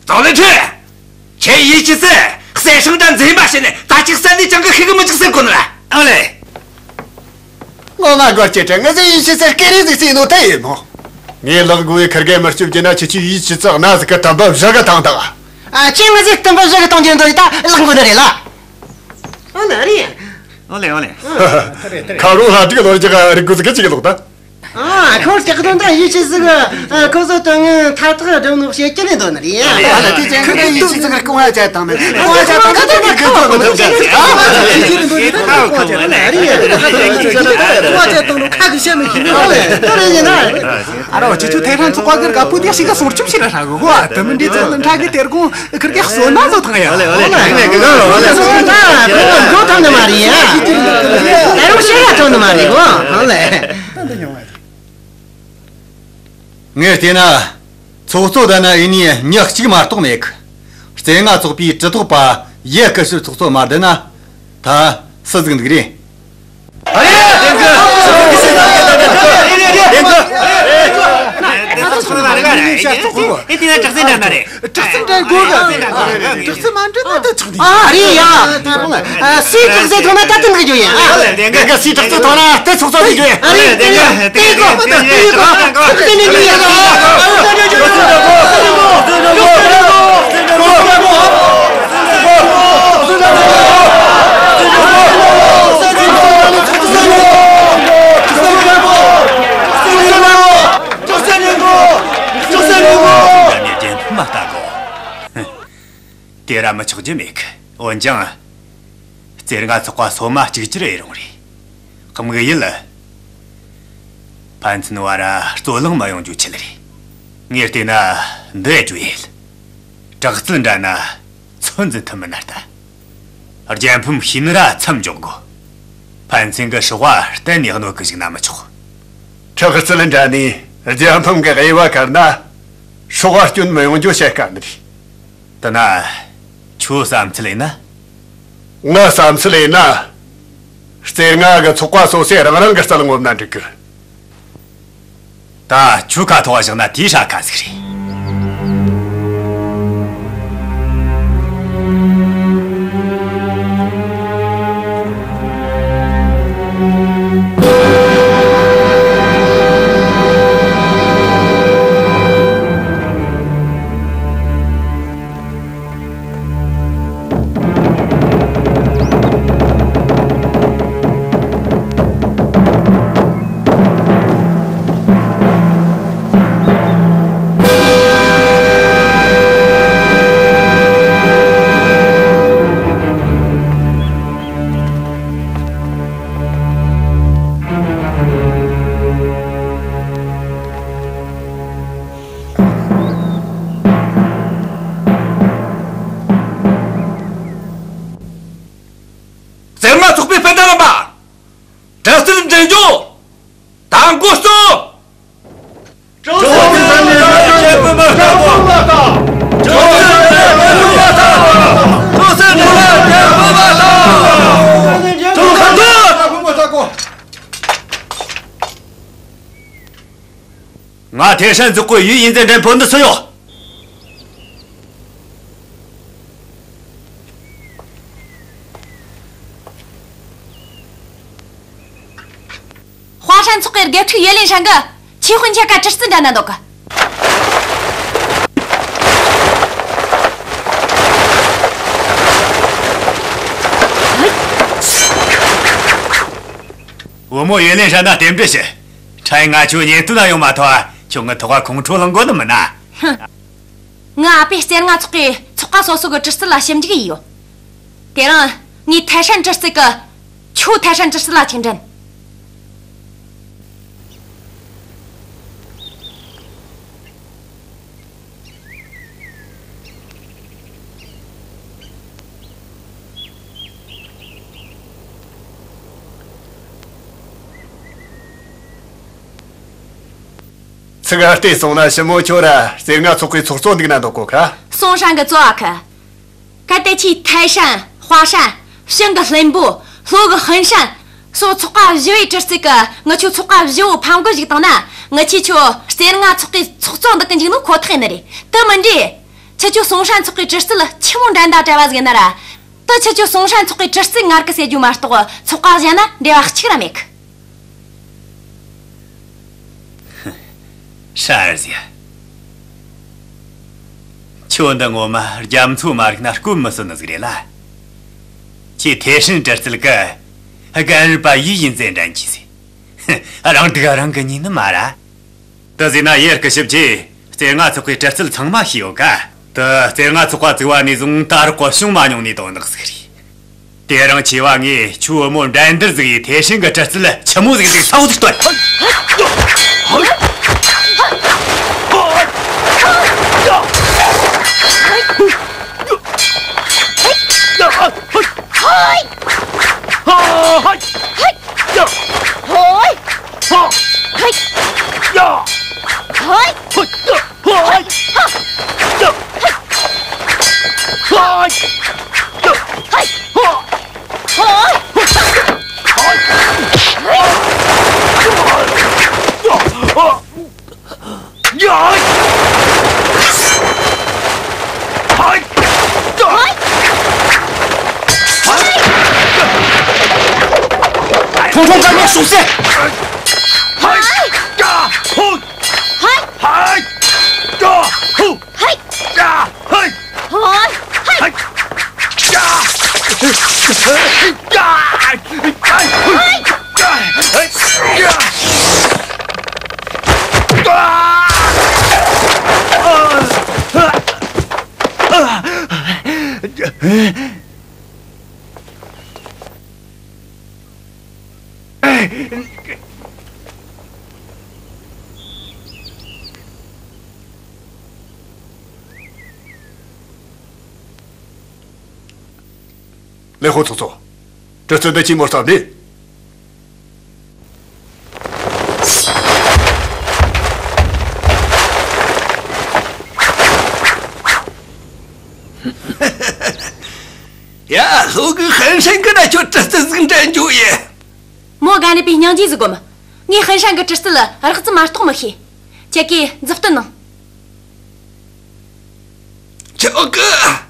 ཙོ་ལི་ཁྲི། ཁྱེད་ཡིད་ཆེས་སེ་གསེར་སྲང་དང་མཛེས་མ་བྱས་ནས་ད་ཅིག་བསད་ནས་ཅང་གི་ཤི་གི་མི་འཇུག་ཟེར་གོ་ནི་ལ། ཨ་ལེ། ངོ་མ་སྒོར་སྐྱེ་དྲན་ངེད་ཚོས་ཡིད་ཆེས་སེ་སྐད་རིགས་ཟིག་བརྩིས་ནོ་དེ་ཡིན་མོ། ངས་ལག་མགོ་བའི་ཁིར་གེ་མི་སྐྱོབ་རྒྱུ་ན་ཁྱེད་ཆོས་ཡིད་ཆེས་སེ་གནའ་ཟིག་གི་དུམ་བུ་བཞི་གི་ཐང་དང་། ཨ། ཁྱེད་ང་ཚོས་དུམ་བུ་བཞི་གི་ཐང་རྒྱུ་འདོད་ཡིན་ད་ལག་མགོ་ནི་རེད་ལ། ཨོ་ལེ་རེད། ཨོ་ལེ་ཨོ་ལེ། ཁ་རོག་ལྷ་ཕྲུག་ལོར་རྒྱག་རིག་གོ་ཟིག་གི་ཅིག་ལོག་ད། ཨ། ཁོང་སྐྱག་དོན་དང་ཡིད་ཆེས་ཟིག་ཨ། ཁོ་ཚོ་དོན་དངོས་མཐའ་དག་སྒྲུབ་ནོ་བཤད་ཀྱི་ནི་འདོད་ནི་རེད། ཨ་ལ་དེ་ཅན་ཁོ་ཡིད་ཆེས་ཟིག་རྐང་བ་བཅད་བཏང་ནི་རེད། རྐང་བ་བཅད་བཏང་ནི་རེད། ཁོ་ཚོ་མི་འདུག་ཨ། ཁ་གི་བཤད་མི་ཤེས་ནི་ཨ་ལེ། ཨ་རོགས་ཁྱེད་ཚོ་ཐེ་ཧྲན་ཚོགས་པ་གི་རྒད་པོ་དེ་ཞིག་ག་སོར་ཆུབ་ཞིག་ར་ཧྲ་གི་གོ་ཨ། དུ་མི་འདྲི་ཚོ་ནི་ཁྲ་གི་དེར་གོང་ཁིར་གི་གསོ་ན་བཟོ་ཐང་ཡ། ཨོ་ལེ་ཨོ་ལེ། ཨོ་ལེ། ཨོ་ལེ། ཨོ་ལེ། ཨོ་ལེ། ཨོ་ལེ། ད་རུང་ཤེས་ཡ་ཐོན་ནི་མ་རེད་གོ་ཨོ་ལེ། ངས་བལྟས་ན། ཚོགས་གཙོ་ད་ན་ཨེ་ནི་མྱི་གཅིག་མ་གཏོགས་མེད་གི་རྩེ་ལྔ་ཚོགས་པའི་གྲི་ཐོགས་པ་ཡེ་སྐུ་ཞབས་ཚོགས་གཙོ་མ་བསྡད་ན། ད་སུ་ཟིག་འདུག་རེད། ཨ་རེ། བདེན་གི། བདེན་གི། ཨེ་དེ་ན་དྲག་རྩལ་འདྲ་མ་རེད། དྲག་རྩལ་འདྲ་དགོས་གི། དྲག་རྩལ་མ་འདྲ་ན་ད་ཆགས་ནས། ཨ་རེད་ཡ། དེ་རུང་། སུའི་དྲག་རྩལ་ཐོག་ན་ད་ཐུན་གི་རྒྱུ་ཡིན། ཨ་དེ་ག་སུའི་དྲག་རྩལ་ཐོག་ན་ད་ཚོགས་གཙོ་གི་རྒྱུ་ཡིན། ཨ་རེད། དེ་ག་དེ་ག་དེ་ག་དྲག་རྩལ་འདྲ་ཡིན། དེ་ར་མི་ཆོག་རྒྱུ་མེད་གི། འོན་ཀྱང་། རྩེ་ལྔ་ཚོགས་པ་སོ་མ་གཅིག་གྱུར་ཡིན་རུང་རེད། དམིགས་ཡུལ། ཕན་ཚུན་བར་རྩོད་གླེང་མ་ཡོང་རྒྱུའི་ཆེད་རེད། ངས་བལྟས་ན་འདི་ཡ་རྒྱུ་ཡིན། དྲག་རྩལ་འདྲ་ན་ཚོད་འཛིན་ཐུབ་མིན་ན་ལྟ། རྒྱལ་ཕམ་ཤེས་ན་ར་མཚམས་འཇོག་དགོས། ཕན་ཚུན་གྱི་སྲོག་ག་གཏན་ནས་གནོད་གི་བཞུགས་ན་མི་ཆོག་དྲག་རྩལ་འདྲ་ནས་རྒྱལ་ཕམ་གྱི་དབྱེ་བ་བཀར་ན། སྲོག་ག་སྐྱོན་མི་ཡོང་རྒྱུ་བྱེད་དཀའ་ནི་རེད། དེ་ན། ཁྱོའི་བསམ་ཚུལ་ཡིན་ན། ངའི་བསམ་ཚུལ་ཡིན་ན། རྩེ་ལྔ་གི་ཚོགས་པ་སོ་སོས་རང་རང་གི་རྩལ་ངོམ་ན་འགྲིག་གི། ད་ཁྱོའི་ཁ་ཐོག་བཞག་ན་དེའི་ཧྲ་ཁ་ཟིག་རེད། རྩེ་ལྔ་ཚོགས་པའི་སྤུན་ཟླ་རྣམ་པ། དྲག་རྩལ་འགྲན་བསྡུར་དང་འགོ་གཙོ། ཀྲོང་གསར་ནས་རྒྱལ་པོ་མ་ལྟ་བུ། ཀྲོང་གསར་ནས་རྒྱལ་པོ་མ་ལྟ་བུ། ཀྲོང་གསར་ནས་རྒྱལ་པོ་མ་ལྟ་བུ། ཀྲོང་གསར་ནས་རྒྱལ་པོ་མ་ལྟ་བུ། ང་ཐེ་ཧྲན་ཚོགས་པའི་ཡུལ་ཡིན་ཟེར་འདྲེན་ཕོ་འདི་སུ་ཡོད། ཧྭ་ཧྲན་ཚོགས་པའི་དགེ་ཕྲུག་ཡེ་ལིན་ཧྲན་གྱིས་ཆེ་དཔོན་ཁྱེད་ཀ་གྲི་རྩལ་འགྲན་ན་འདོད་གི། བུ་མོ་ཡེ་ལིན་ཧྲན་ན་རྟེན་འབྲེལ་ཞུ། ཕྲན་ང་ཁྱོད་ཉེན་རྟོག་ན་ཡོང་མ་ཐུབ་ཨ། ཁྱོད་ངའི་ཐོག་ག་ཁོང་ཁྲོ་ལངས་དགོས་ནི་མིན་ན། ཧུམ། ང་ཨ་ཕས་རྩེ་ལྔ་ཚོགས་ཀྱི་ཚོགས་པ་སོ་སོ་གི་གྲི་རྩལ་ལ་ཞིབ་འཇུག་ཡིས་ཡོད། དེ་རིང་ངས་ཐའེ་ཧྲན་གྲི་རྩལ་གི། ཁྱོད་ཐའེ་ཧྲན་གྲི་རྩལ་ལ་ཆིག་འགྲན། ཚིག་ཨ་བལྟས་སོང་ན་ཞི་མོ་ཁྱོད་ར་རྩེ་ལྔ་ཚོགས་པའི་ཚོགས་གཙོ་འདུག་ན་འདོད་གོ་ཁ། སུང་ཧྲན་གྱི་གཙོ་བ་ཁ། གལ་ཏེ་ཁྱེད་ཐའེ་ཧྲན། ཧྭ་ཧྲན། ཞང་གི་ལྷུན་པོ། ལྷོ་གི་ཧུན་ཧྲན། སོགས་ཚོགས་པ་བཞི་བའི་གྲི་རྩལ་གྱིས་ངི་ཆོ་ཚོགས་པ་བཞི་བོ་ཕམ་གི་བཞག་བཏང་ན། ངི་ཆོས་ཁྱོད་རྩེ་ལྔ་ཚོགས་པའི་ཚོགས་གཙོ་འདུག་གི་འཇུག་ནོ་ཁོ་ཐག་ཡིན་ནི་རེད། དེ་མིན་དུས། ཁྱེད་ཆོ་སུང་ཧྲན་ཚོགས་པའི་གྲི་རྩལ་ཆི་མོ་འགྲན་ཟླ་བྲལ་བ་ཟིག་ཡིན་ན་ར། དེ་ཁྱེད་ཆོ་སུང་ཧྲན་ཚོགས་པའི་གྲི་རྩལ་ངར་གི་ཟེར་རྒྱུ་མ་གཏོགས་ཚོགས་པ་གཞན་ན་འབྲེལ་བ་གཅིག་ར་མེད་གི། ཧྲ་ཟིག་ཁྱོད་འདི་ངོ་མ་རྒྱ་མཚོ་མ་རིག་ན་སྐོམ་མི་སྲིད་ནི་ཟིག་རེད་ལ། ཁྱེད་ཐའེ་ཧྲན་གྲི་རྩལ་གི་རྒན་རབས་པ་ཡི་ཡིན་ཟེར་འགྲན་གྱིས་ཟེར། རང་སྡུག་རང་གིས་ཉོས་ནི་མ་ར། དེ་ཟེར་ན་ཡེ་སྐུ་ཞབས་ཀྱིས་རྩེ་ལྔ་ཚོགས་པའི་གྲི་རྩལ་ཚང་མ་ཤེས་ཡོད་ཀ། དེ་རྩེ་ལྔ་ཚོགས་པ་བཙུགས་པ་ནས་བཟུང་ད་རག་གོ་བྱུང་མ་མྱོང་ནི་དོན་དག་ཟིག་རེད། དེ་རིང་ཆེ་བ་ངས་ཁྱོའི་བུ་མོ་འགྲན་བསྡུར་ཟིག་ཡིས་ཐའེ་ཧྲན་གྱི་གྲི་རྩལ་ཆི་མོ་ཟིག་ཟིག་ས་བོ་ཟིག་སྟོན། ཁྲུང་ཁྲུང་དཀར་མོ་ཤུགས་གསོས། ཧའི། ཀྱ་ཧུ། ཧའི། ཧའི། ཀྱ་ཧུ། ཧའི། ཀྱ་ཧུ། ཧོ། ཧའི། ཧའི། ཀྱ་ཧུ། ཀྱ་ཧུ། ཀྱ་ཧུ། ཀྱ་ཧུ། ཀྱ་ཧུ། ལེ་ཧོ་ཚོགས་གཙོ། གྲི་རྩལ་འདི་ཅི་མོ་ཟབ་ནི། ཡ། ལྷོ་གི་ཧན་ཧྲན་གི་ན་ཁྱོད་གྲི་རྩལ་ཟིག་འགྲན་རྒྱུ་ཡིན། མོ་ག་ནི་པའི་སྙིང་རྗེ་ཟིག་སྒོམ། ངས་ཧན་ཧྲན་གི་གྲི་རྩལ་རགས་ཙམ་མ་གཏོགས་མི་ཤེས། ཁྱེད་ཀྱིས་མཛུབ་སྟོན་གནང་། ཆོག་གི།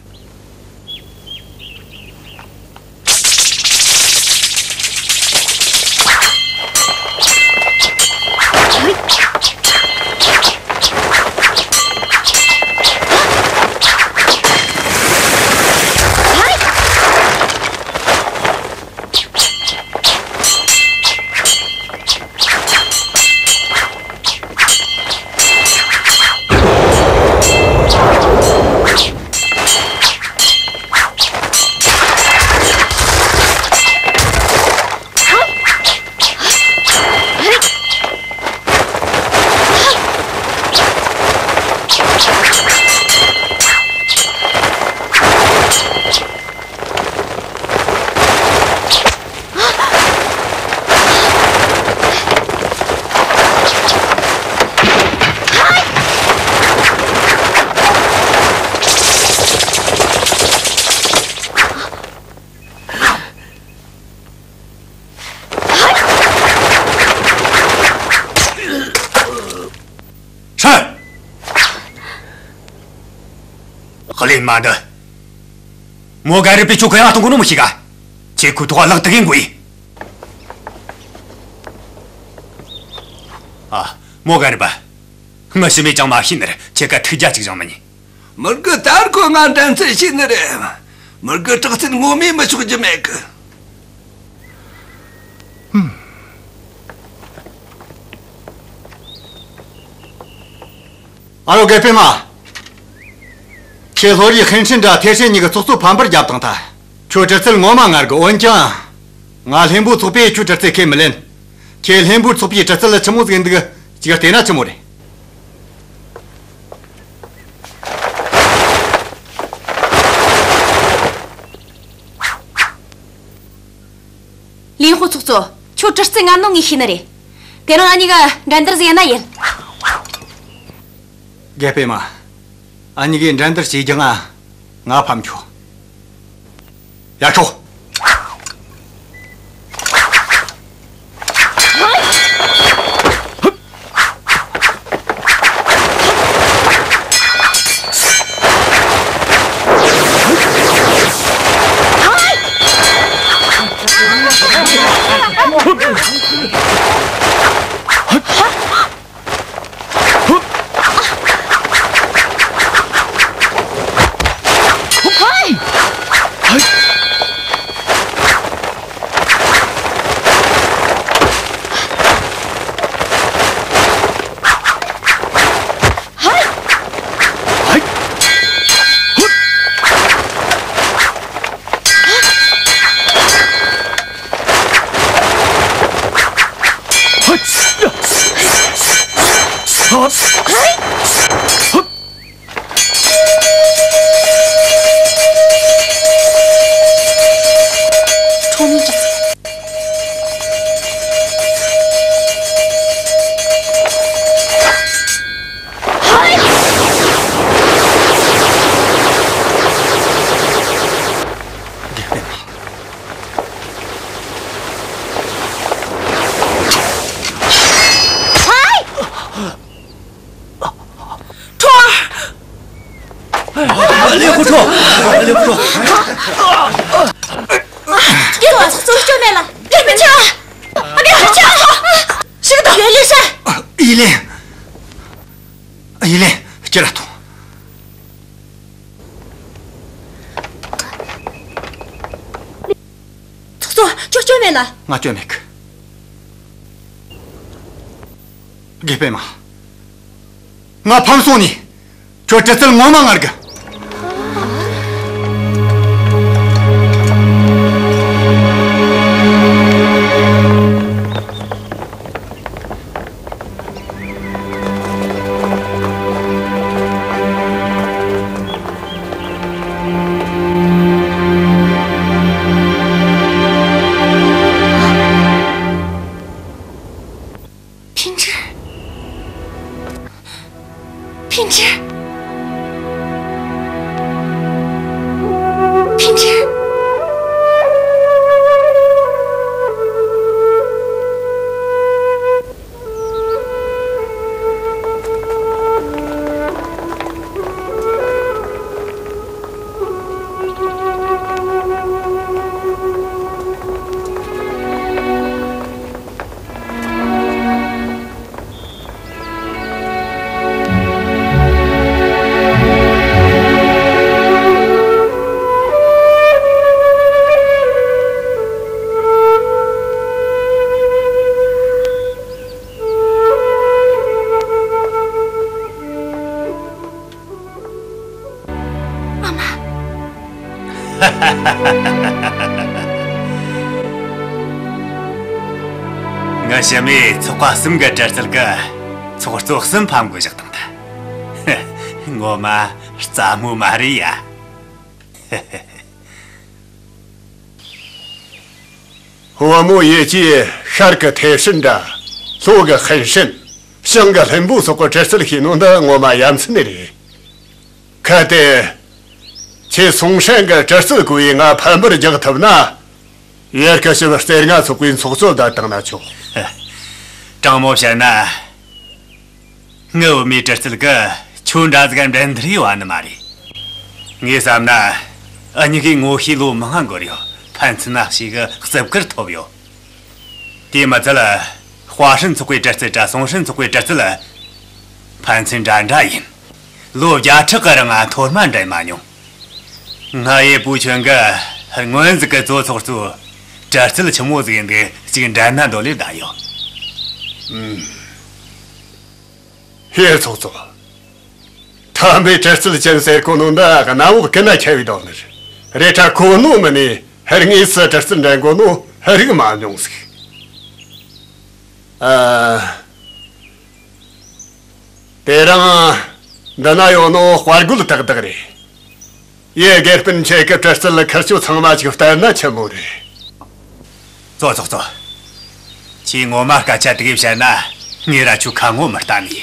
ཧྲན། ཧ་ལས་མ་འདི། མོ་ག་རེ་པའི་ཆོ་ག་ཡང་གཏོང་གོ་ནོ་མི་ཤེས་ག་ཁྱེད་ཁོའི་ཐོག་ལག་དུ་གིན་དགོས་ཡིན། ཨ། མོ་ག་རེ་པ། ངི་ཞི་མེད་ཅང་མ་ཤེས་ནི་རེད། ཁྱེད་ཀ་ཐུགས་རྒྱ་གཅིག་བཞེངས་མི་ཉན། མི་དགེ་ལྟར་ཁོ་ང་འགྲན་རྩོད་བྱེད་ནི་རེད། མི་དགེ་དྲག་རྩལ་ངོ་མས་མི་ཆོག་རྒྱུ་མེད་གི། ཨ་རོ་དགེ་སྤུན་མ། ཁྱེད་ལྷོ་རིའི་ཧན་ཧྲིན་དྲ་ཐེ་ཧྲེ་གཉིས་ཀྱི་ཚོགས་གཙོ་ཕམ་པར་རྒྱབ་བཏང་ཐལ། ཁྱོད་གྲི་རྩལ་ངོ་མ་ངར་གི། འོན་ཀྱང་། ང་ལྷུན་པོ་ཚོགས་པས་ཁྱོད་གྲི་རྩལ་ཁས་མི་ལེན། ཁྱེད་ལྷུན་པོ་ཚོགས་པའི་གྲི་རྩལ་ལ་ཆི་མོ་ཟིག་འདུག་ཅིག་བལྟས་ན་ཆི་མོ་རེད། ལིན་ཧོ་ཚོགས་གཙོ། ཁྱོད་གྲི་རྩལ་ངར་ནོ་ངས་ཤེས་ནི་རེད། དེ་རིང་ཨ་ཉི་ག་འགྲན་བསྡུར་ཟིག་ཡེད་ན་ཡིན། དགེ་སྤུན་མ། ཨ་ཉི་གིས་འགྲན་བསྡུར་བྱེད་རྒྱུ་ང་ང་ཕམ་ཆོག་ཡར་ཤོག་ཁྲོ། ལེགས་པོ་ཁྲོ། ལེགས་པོ་ཁྲོ། སྐྱེ་བ་སོ་སྐྱོ་མེད་ལ་ལེགས་མི་ཆེ་བ། ཡི་ལིན། ཡི་ལིན། སྐྱུར་ར་ཐོངས། ཚོགས་གཙོ། ཁྱོད་སྐྱོན་མེད་ལ། ང་སྐྱོན་མེད་གི། དགེ་སྤུན་མ། ང་ཕམ་སོང་ནི། ཁྱོད་གྲི་རྩལ་ངོ་མ་ངར་གི། ཕིན་ཀྲི། ཕིན་ཀྲི། ཕིན་ཀྲི། ཨ་མ། ངའི་ཞི་མིའི་ཚོགས་པ་གསུམ་གི་གྲི་རྩལ་གིས་ཚོགས་གཙོ་གསུམ་ཕམ་དགོས་བཞག་བཏང་ཐལ། ངོ་མ་རྩ་མོ་མ་རེད་ཡ། བུ་མོ་ཡེ་ཅི་ཤར་གི་ཐེ་ཧྲིན་འདྲ། ལྷོ་གི་ཧན་ཧྲིན། བྱང་གི་ལྷུན་པོ་སོགས་ཀྱི་གྲི་རྩལ་ཤེས་ནོ་འདི་ངོ་མ་ཡ་མཚན་ནི་རེད། གལ་ཏེ། ཁྱེད་སུང་ཧྲན་གྱི་གྲི་རྩལ་གོ་ཡི་ང་ཕམ་པར་རྒྱག་ཐུབ་ན། ཡར་སྐུ་ཞབས་རྩེ་ལྔ་ཚོགས་པའི་ཚོགས་གཙོ་བསྡད་བཏང་ན་ཆོག་དྲང་མོ་བཤད་ན། ངའི་བུ་མོའི་གྲི་རྩལ་གིས་ཁྱོད་འདྲ་ཟིག་འགྲན་བསྡུར་ཡོང་བ་ནི་མ་རེད། ངས་བསམ་ན། འུ་གཉིས་ཀས་ངོ་ཤེས་ལོ་མང་ང་འགོར་ཡོད། ཕན་ཚུན་ན་ཞིག་གི་བརྩི་བཀུར་ཐོབ་ཡོད། དེ་མི་ཚད། ཧྭ་ཧྲན་ཚོགས་པའི་གྲི་རྩལ་དྲ་སུང་ཧྲན་ཚོགས་པའི་གྲི་རྩལ། ཕན་ཚུན་འདྲ་འདྲ་ཡིན། ལོ་བརྒྱ་ཕྲག་གི་རིང་ང་མཐོ་དམན་འགྲན་མ་མྱོང་། ང་ཡི་བུ་ཁྱོད་ཀྱིས་སྔོན་ཟིག་གི་ཙོ་ཚོགས་གཙོའི་གྲི་རྩལ་ཆི་མོ་ཟིག་ཡིན་འདི་གཅིག་འགྲན་ན་འདོད་ལེ་བསྡད་ཡོད། ཨུམ། ཧེ་ཚོགས་གཙོ། ཐ་མའི་གྲི་རྩལ་ཅན་ཟེར་གོ་ནོ་འདི་གནམ་འོག་ཀུན་ན་ཁྱབ་པའི་དོན་ནི་རེད། ད་གོ་ནོ་མིན་ནི་ཧར་ངེས་སུ་གྲི་རྩལ་འགྲན་གོ་ནོ་ཧར་རིག་མ་མྱོང་ཟིག་ཨ། དེ་རིང་འདི་ན་ཡོད་ནོ་དཔའ་རྒོད་ཏག་ཏག་རེད། ཡེ་དགེ་སྤུན་ཁྱེད་ཀྱི་གྲི་རྩལ་ཁུར་ཆོ་ཚང་མ་ཅིག་བསྟན་ན་ཆི་མོ་རེད། ཙོ་ཙོ་ཙོ། ཁྱེད་ངོ་མ་སྐད་ཆ་དེ་གས་བཤད་ན་ངས་ར་ཁྱོད་ཁ་ངོ་མི་བལྟ་ནི།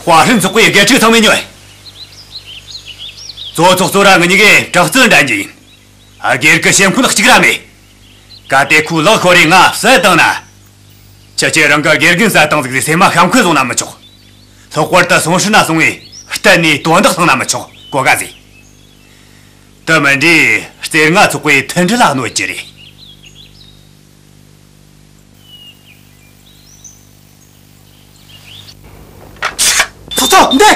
ཧྭ་ཧྲན་ཚོགས་པའི་དགེ་ཕྲུག་ཚང་མས་ཉོན། ཙོ་ཙོག་ཙོ་ར་ང་གཉིས་ཀས་དྲག་རྩལ་འགྲན་རྒྱུ་ཡིན། ཨ། སྒེར་གྱི་སེམས་ཁུར་གཅིག་ར་མེད། གལ་ཏེ་ཁོའི་ལག་ཤོར་རེ་ང་བསད་བཏང་ན། ཁྱེད་ཀྱིས་རང་གི་དགེ་རྒན་བསད་བཏང་ཟིག་ཟེར་སེམས་མ་ཤམ་ཁུ་བཟུང་ན་མི་ཆོག་ལྷག་པར་དུ་སུང་ཧྲི་ན་སོང་བས་གཏན་ནས་དོན་དག་བཏང་ན་མི་ཆོག་གོ་ག་ཟིག་དེ་མིན་དུས་རྩེ་ལྔ་ཚོགས་པའི་མཐུན་སྒྲིལ་ལ་གནོད་རྒྱུ་རེད། ཚོགས་གཙོ་འདི།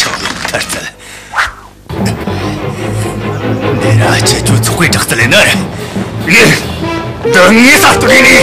ཆོག་ལོ་ཐར་ཚལ། འདི་ར་ཁྱེད་ཚོའི་ཚོགས་པའི་དྲག་རྩལ་ཡིན་ནི་རེད། འདི་ངའི་ས་སྟོད་ཡིན་ནི།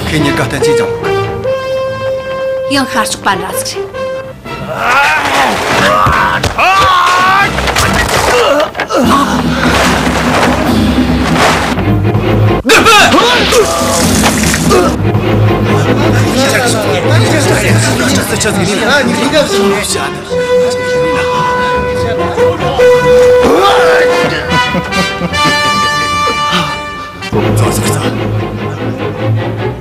ཁྱེད་གཉིས་ཀ་བསྟན་ཅི་ཙམ། ཡང་ཤར་ཕྱོགས་པ་འདྲ་ཟིག་རེད།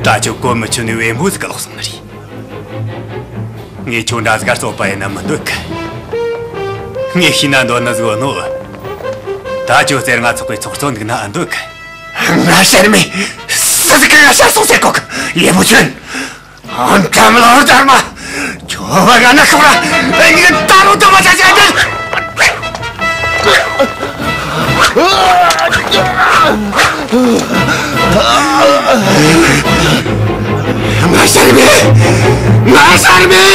ད་ཁྱོད་གོ་མི་ཆོད་ནི་བེམ་པོ་ཟིག་ག་ལོག་སོང་ནི་རེད། ངས་ཁྱོད་འདྲ་ཟིག་ག་རྩོད་པ་ཡེད་ན་མི་འདོད་གི། ངས་ཤེས་ན་འདོད་ནི་ཟིག་ཡོད་ནོ། ད་ཁྱོད་རྩེ་ལྔ་ཚོགས་པའི་ཚོགས་གཙོ་འདུག་ན་འདོད་གི། ང་ཤར་མེད། སུ་ཟིག་གིས་ང་ཤར་སོང་ཟེར་གོ་གི། ཡེ་བུ་ཆུན། ཨང་། འགྲམ་ལོ་འདར་མ། ཁྱོད་བ་ང་ན་ཤོག་ར། ངས་ད་རུང་དུ་མ་ཆ་ཆ་འདི། ང་ཤར་མེད། ང་ཤར་མེད།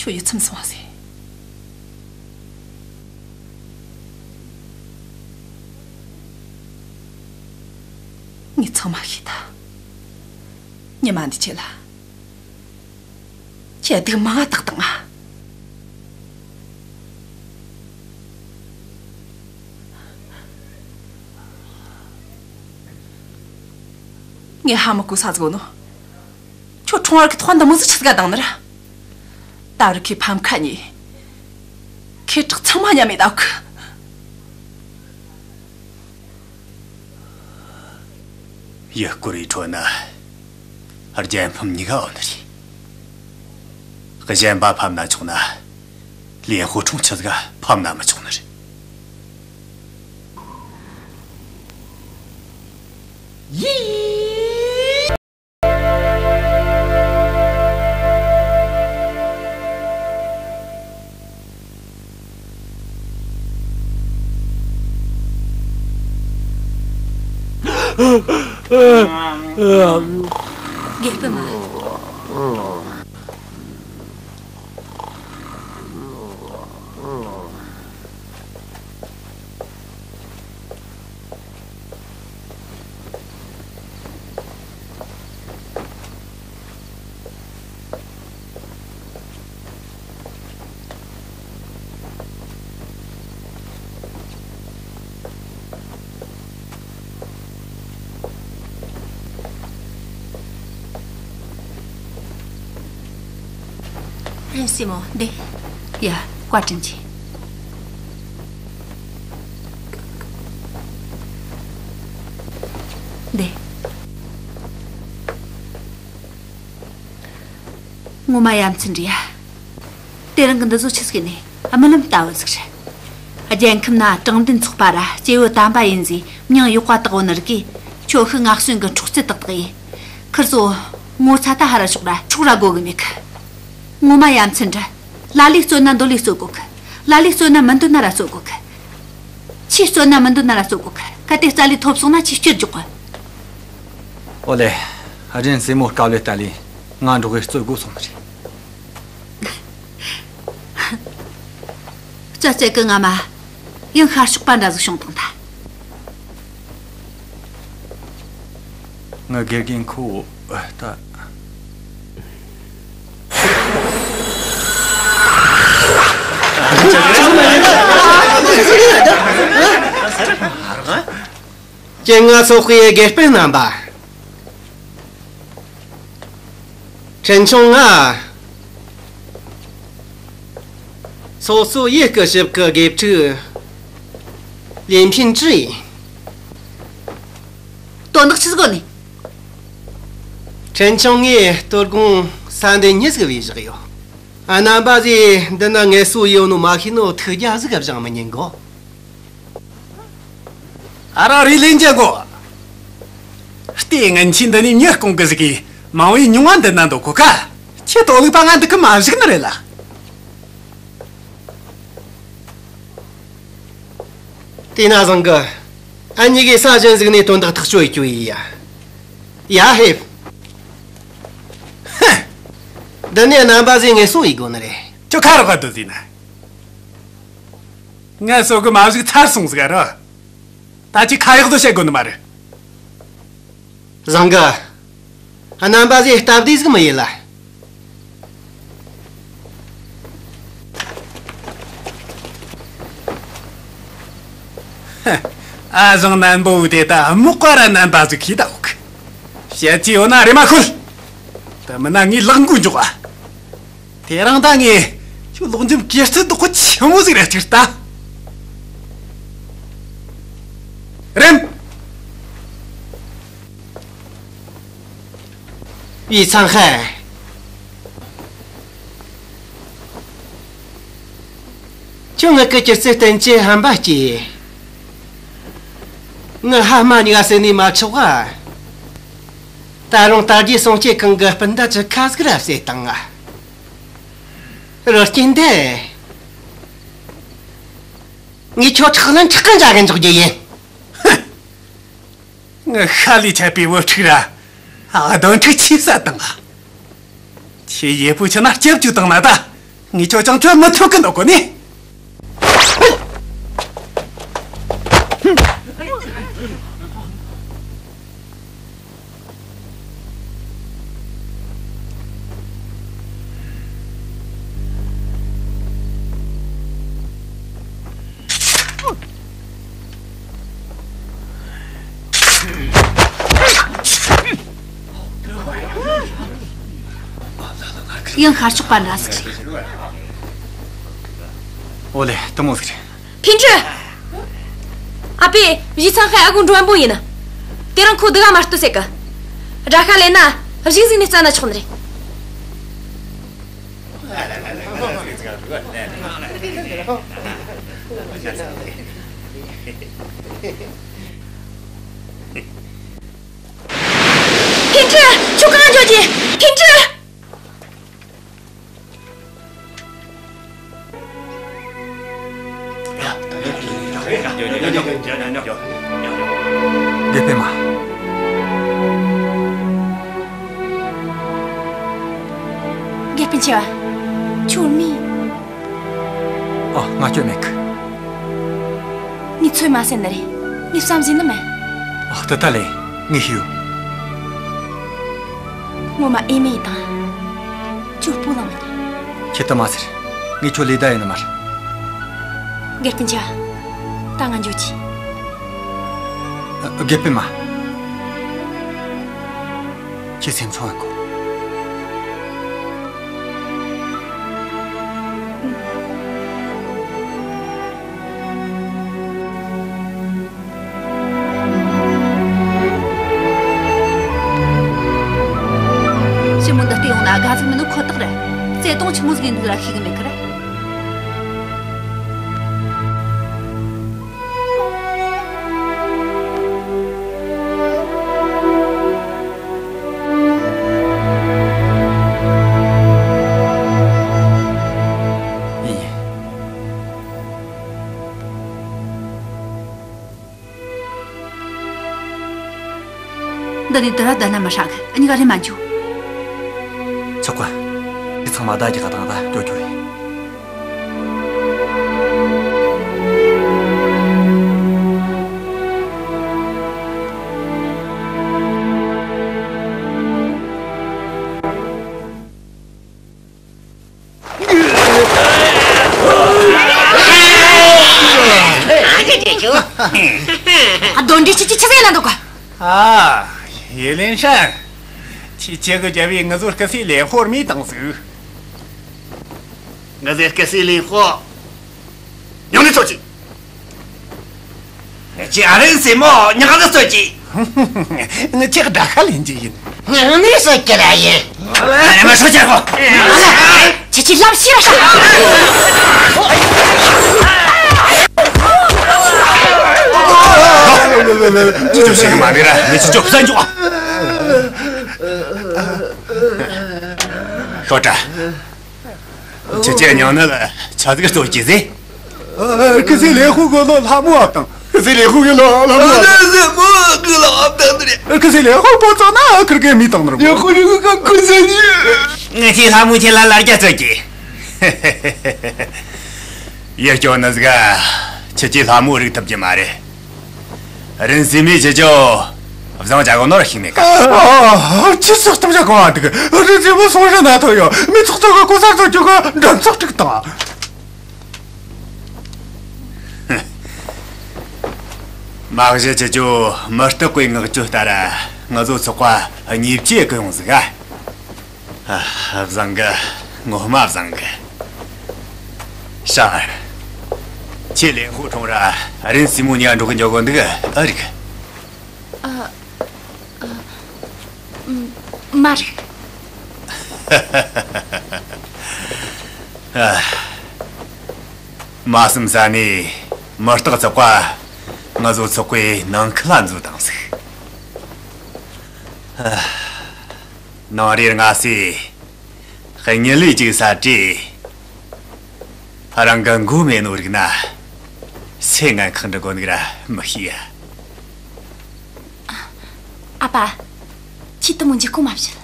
ཁྱོད་ཡིད་ཚིམ་སོང་བ་ཟེར། ངས་ཚང་མ་ཤེས་ད། ཉི་མ་འདི་ཆེ་ལ། ཁྱེད་སྡུག་མང་ང་བཏགས་བཏང་ང་། ངས་ཧ་མི་གོ་ས་ཟིག་ནོ། ཁྱོད་ཁྲོང་བར་གི་ཐོག་འདི་མོ་ཟིག་ཆི་ཟིག་ག་བཏང་ནི་ར། ད་རུ་ཁྱེད་ཕམ་ཁ་ཉེ། ཁྱེད་དྲག་ཚང་མ་ཉམས་མེད་ད་གི། ཡུལ་སྐོར་བའི་ཁྲོད་ན་རྒྱལ་ཕམ་གཉིས་ཀ་ཡོད་ནི་རེད། གཞན་པ་ཕམ་ན་ཆོག་ན། ལིན་ཧུ་ཁྲུང་ཆི་ཟིག་ཕམ་ན་མི་ཆོག་ནི་རེད། ཡི། དགེ་སྤུན་མ། རིན་སྲས་མོ་འདི། ཡ། བཀའ་དྲིན་ཆེ། འདི། ངོ་མ་ཡ་མཚན་འདྲ་ཡ། དེ་རིང་གི་འདི་ཚོ་ཆི་ཟིག་ནས་རྨི་ལམ་ལྟ་བུ་ཟིག་རེད། རྒྱལ་ཁམས་ན་དྲང་བདེན་ཚོགས་པ་ར་སྐྱེ་བོ་དམ་པ་ཡིན་ཟིག་མྱིང་ཡག་པ་བཏགས་ཡོད་ནི་རིག་གི། ཁྱོད་ཤི་ང་གསོན་གི་འཕྲོག་རྩིས་ཏག་ཏག་ཡིན། ཁིར་ཚོ་ངོ་ཚ་ད་ཧ་ར་ཤོག་ར་འཕྲོག་ར་དགོ་གི་མེད་གི། ངོ་མ་ཡ་མཚན་འདྲ། ལ་ལས་རྩོད་ན་འདོད་ལས་རྩོད་དགོ་གི། ལ་ལས་རྩོད་ན་མི་འདོད་ན་ར་རྩོད་དགོ་གི། ཆི་རྩོད་ན་མི་འདོད་ན་ར་རྩོད་དགོ་གི། གལ་ཏེ་རྩ་ལས་ཐོབ་སོང་ན་ཆི་སྐྱུར་འཇོག་གི། ཨོ་ལེ། ཨ་རིན་སྲས་མོ་དཀའ་ལས་ལྟ་ལས་ང་འགྲོགས་གི་རྩོད་དགོ་སོང་ནི་རེད། ཅག་ཅག་གི་རྔ་མ་ཡང་ཤར་ཕྱོགས་པ་འདྲ་ཟིག་བྱུང་བཏང་ཐལ། ང་དགེ་རྒན་ཁོ་ད། སྤྱན་སྔ་ཚོགས་པའི་དགེ་སྤུན་རྣམ་པ། ཕྲན་ཆུང་ང་། སོ་སོའི་ཡུལ་སྐུ་ཞབས་ཀྱི་དགེ་ཕྲུག་ལིན་ཕིན་ཀྲི་ཡིན། དོན་དག་ཆི་ཟིག་ཡོད་ནི། ཕྲན་ཆུང་ངས་དོ་དགོང་ས་འདི་མྱི་ཟིག་བས་བཞག་ཡོད། རྣམ་པ་ཚོས་འདི་ན་ངལ་གསོ་ཡོད་ནོ་མ་ཤེས་ནོ་ཐུགས་རྒྱལ་ཟིག་བཞེངས་མི་ཉན་གོ། ཨ་ར་རི་ལིན་ཅན་གོ། ལྟས་ངན་ཁྱོས་འདི་ནས་མྱི་སྐུང་གི་ཟིག་གི། མང་བོས་ཉུང་བ་འདི་ན་འདུག་གོ་ཀ། ཁྱོས་དོ་ལུག་པ་ང་འདི་གི་མ་བཞག་ནི་རེད་ལ། དེས་ན་བཟང་གི། ཨ་མྱེས་ཀྱིས་ས་གཞན་ཟིག་ནས་དོན་དག་ཐག་གཅོད་ཡེད་རྒྱུ་ཡིན་ཡ། ཡ་ཧེ། ཧ། འདི་ནས་རྣམ་པ་ཚོས་ངལ་གསོ་ཡེད་དགོ་ནི་རེད། ཁྱོད་ཁ་རོག་ག་སྡོད་ཟིན་ན། ངལ་གསོ་གི་མ་བཞག་ཚར་སོང་ཟིག་ར། ད་ཅི་ཁ་ཡག་ཏུ་བཤད་དགོ་ནི་མ་རེད། བཟང་གི། རྣམ་པ་ཚོས་སྟབས་བདེ་ཟིག་མི་ཡེད་ལ། ཧ། ཨ་བཟང་རྣམ་པོ་དེ་ད་མོག་པ་ར་རྣམ་པ་ཟིག་ཤེས་ད་འོག། བཤད་རྒྱུ་ཡོད་ན་རེ་མ་ཁུལ། དེ་མིན་ན་ངས་ལག་མགོ་འཇོག་ཨ། དེ་རིང་ད་ངས་ཁྱོད་ལོག་འཇོམས་གེ་རྩི་དོག་པོ་ཆེན་མོ་ཟིག་ར་ཅིག་ལྟ། རེམ། ཡི་ཚང་ཧ། ཁྱོད་ངེད་ཀྱི་སྐྱུར་རྩི་བསྟན་བཅོས་ཧམ་པ་སྐྱེས། ངའི་ཕ་མ་གཉིས་ཀ་བསད་ནས་མ་ཆོག་ག། ད་རུང་དར་རྒྱས་སྲུང་སྐྱེལ་ཁང་གི་སྤུན་ཟླ་བཅུ་ཁ་ཟིག་ར་བསད་བཏང་ང་། རོ་སྐྱིན་དེ། ངས་ཁྱོད་ཁྲག་ལན་ཁྲག་གི་འཇའ་གི་འཇོག་རྒྱུ་ཡིན། ངའི་ཤ་ལས་ཆད་པའི་བུ་ཕྲུག་ར། ཨ་གདོན་ཕྲུག་ཆེ་ས་དང་། ཁྱེད་ཡེ་པུ་ཆུ་ན་སྐྱབས་བཅོལ་བཏང་ན་ད། ངས་ཁྱོད་ཅང་ཁྱོད་མི་ཐུབ་གི་འདུག་གོ་ནི། ཡང་ཤར་ཕྱོགས་པ་འདྲ་ཟིག་རེད། ཨོ་ལེ། དེ་མོ་ཟིག་རེད། ཕིན་ཀྲི། ཨ་ཕས་བཞེས་ཚང་ཧའེ་ཨ་ཁུ་མགྲོན་པོ་ཡིན། དེ་རིང་ཁོ་འདི་ག་མ་ལྟོས་ཟེར་གི། དགྲ་ཤ་ལེན་ན་གཞུག་ཟིག་ནས་བཙལ་ན་ཆོག་ནི་རེད། ཕིན་ཀྲི། ཁྱོད་གང་འགྱོ་རྒྱུ། ཕིན་ཀྲི། དགེ་སྤུན་མ། དགེ་སྤུན་ཆེ་བ། ཁྱོད་མི། ཨ། ང་སྐྱོན་མེད་གི། ངས་ཚོད་མ་ཟིན་ནི་རེད། ངས་བསམ་ཟིན་ནི་མེད། ཨ། དེ་ད་ལས་ངས་ཤེས་ཡོད། ངོ་མ་ཨེ་མེ་ཡི་དང་། ཁྱོད་སྤུ་ལངས་མི་ཉན། ཁྱེད་དུ་མ་ཟེར། ངས་ཁྱོད་ལས་ད་ཡིན་ནི་མ་རེད། དགེ་སྤུན་ཆེ། ད་ང་འགྱོ་རྒྱུ། ཨ། དགེ་སྤུན་མ། ཁྱེད་སེམས་ཆུང་བ་གོ། ཞི་མོ་འདི་བལྟས་ཡོང་ན་དགའ་ཟིག་མིན་ནོ་ཁོ་ཐག་རེད། བརྩེ་དུང་ཆི་མོ་ཟིག་ཡིན་འདུག་ར་ཤེས་གི་མེད་གི་ར། ཡིན། འདི་ནས་དུ་ར་བསྡད་ན་མི་ཧྲ་གི། གཉིས་ཀ་ལྷན་མ་འཇུ། ཆོག་གི། འདི་ཚང་མ་བདག་གི་ཁ་དང་ད་སྐྱོ་སྐྱོ་རེད། གདོན་འདྲེ་ཁྱེད་ཀྱིས་ཆི་ཟེར་ན་འདུག་ག། ཨ། ཡེ་ལིན་ཧྲན། ཁྱེད་ཁྱེད་ཀྱི་རྒྱལ་བོས་ང་ཚོའི་སྐུ་སྲས་ལིན་ཧོར་རྨས་བཏང་ཟིག། ང་ཚོའི་སྐུ་སྲས་ལིན་ཧོ། ཡང་ནས་ཚོགས་ཀྱི། ཁྱེད་ཨ་རིན་སྲས་མོ་ཉག་ནས་གསོད་ཀྱི། ངས་ཁྱེད་དགྲ་ཤ་ལེན་གྱི་ཡིན། ཉག་ནས་གསོད་ཀྱི་ར་ཡིན། ཨ་རིན་མ་ཤོད་ཀྱི་གོ། ཁྱེད་ཀྱིས་ལབ་ཤེས་ར་ཤ། ཅི་ཅོ་ཤེས་ཀྱི་མ་རེད་ར། ངས་ཅི་ཅོ་བསམ་འཇོག་ཨ། ཤོག་དྲ། ཁྱེད་ཀྱིས་ཉང་ནི་ལ་ཆ་ཟིག་གཙོ་གྱིས་ཟེ། ཨ། སྐུ་སྲས་ལེན་ཧོ་གི་ལོ་ལྷ་མོ་བ་དང་། སྐུ་སྲས་ལེན་ཧོ་གི་ལོ་ལྷ་མོ་བ་དང་། ཨ། སྐུ་སྲས་ལེན་ཧོ་པོ་ཙོ་ན་ཁིར་གེ་མི་དང་ནར་མོ། ལེན་ཧོ་རི་ཧུ་ག་ཁུ་ཟེ་ནི། ངས་ཁྱེད་ལྷ་མོ་ཁྱེད་ལ་ལར་རྒྱ་གཙོ་གྱིས། ཡེ་སྐྱོ་ནི་ཟིག། ཁྱེད་ཀྱིས་ལྷ་མོ་རིག་ཐུབ་ཀྱི་མ་རེད། རིན་སྲས་མོས་ཁྱེད་ཅོ་བཟང་བྱ་གོ་ནོར་ཤིག་མེད་ཀ། ཨ། ཁྱེད་ཅོ་སྟོབས་ཆ་གོ་བ་འདུག། རིན་སྲས་མོ་སོང་རི་ན་ཐོ་ཡོ། མི་ཚོགས་ཚོགས་ག་གོ་སར་ཚོ་ཅོ་ག་འགྲམ་ཚོགས་ཀྲིག་དང་། མ་གཞི་ཁྱེད་ཅོ་མི་རྟག་པའི་ངག་བཅོལ་ལྟར་ང་ཚོ་ཚོགས་པ་གཉིས་བཅས་གི་ཡོང་ཟིག་ཨ། ཨ། བཟང་གི། ངོ་མ་བཟང་གི། ཧྲ། ཁྱེད་ལེན་ཧོ་ཁྲོང་ར་རིན་སྲས་མོ་གཉིས་འགྲོགས་གི་འཇོག་གོ་འདུག་ཨ་རིག། ཨ། ཨ། མ་རིག། ཨ། མ་བསམ་ས་ནས་མི་རྟག་ཚོགས་པ་ང་ཚོ་ཚོགས་པའི་ནང་ཁུལ་ལ་འཛུལ་བཏང་ཟིག། ཨ། ནང་རེར་ང་སེ། གཉིད་ལས་ཅིག་ས་བྲིས། རང་གི་མགོ་མེད་ནོ་རིག་ན། སེ་ངན་ཁག་འདྲི་དགོ་ནི་ར་མི་ཤེས་ཡ། ཨ་ཕ། ཁྱེད་དུ་མོ་འཇིགས་སྐོང་མ་བྱེད།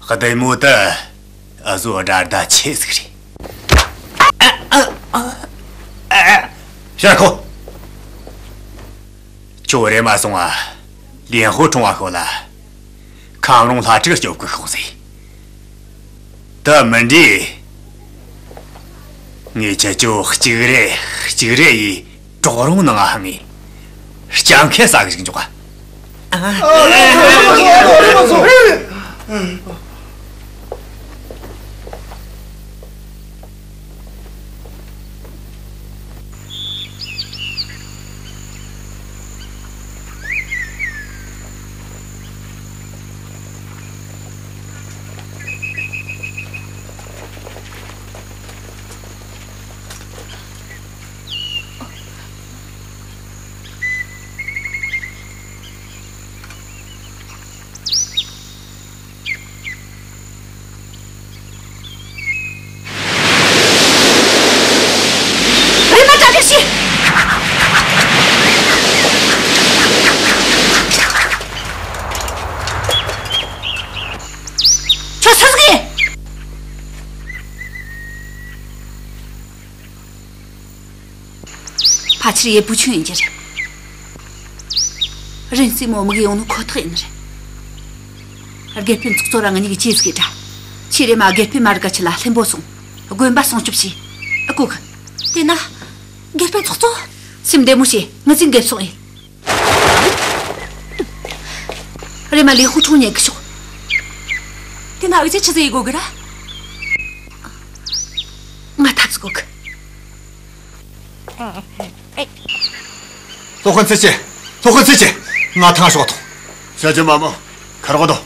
ཧྲ། བདེ་མོ་དུ་ཨ་ཟོ་དགྲ་ཟླ་ཆེ་ཟིག་རེད། ཤར་ཁོ། ཁྱོད་རེ་མ་སོང་ང་། ལེན་ཧོ་ཁྲོང་བ་ཤོད་ལ། ཁམ་རོང་ལྷ་ཕྲུག་སྐྱོབ་གི་ཤོག་ཟེ། དུ་མི་འདྲེ། ངས་ཁྱེད་ཆོ་གཅིག་རེ་གཅིག་རེ་ཡིས་གྲོག་རོང་ནང་ང་ཧང་ངེ། སྐྱ་མཁན་ཟ་གི་ཞིག་འཇོག་ག་རེམ་མ་གྲ་སྒྲིག་བྱོས། ཁྱོད་སུ་ཟིག་ཡིན། ཕལ་ཆེར་ཡེ་བུ་ཆུང་ཡིན་རྒྱུ་རེད། རིན་སྲས་མོ་དམིགས་ཡོང་ནི་ཁོ་ཐག་ཡིན་ནི་རེད། དགེ་སྤུན་ཚོགས་གཙོ་ར་ང་གཉིས་ཀྱིས་ཅི་ཟིག་གི་འདྲ། ཁྱེད་རེམ་མ་དགེ་སྤུན་མ་རི་ཀ་ཁྱི་ལ་ལྷན་པོ་སོང་། དགོན་པ་སྲུང་སྐྱོབ་བྱོས། ཨ་ཀོ་གི། དེ་ན། དགེ་སྤུན་ཚོགས་གཙོ། སེམས་བདེ་མོ་བྱོས། ངི་ཟིག་འགེབས་སོང་ཡིན། རེམ་མ་ལི་ཧུ་ཁྲུང་ཉན་གི་ཤོག་དེ་ན་འུ་ཅག་ཆི་ཟིག་ཡེ་དགོ་གི་ར། ང་ཐབས་ཟིག་དགོ་གི། སློབ་དཔོན་ཚེ་ཆེ། སློབ་དཔོན་ཚེ་ཆེ། ང་ཐང་ཤོག་ཐོང་། ཤ་ཅི་མ་མོ། ཁ་རོག་དོ།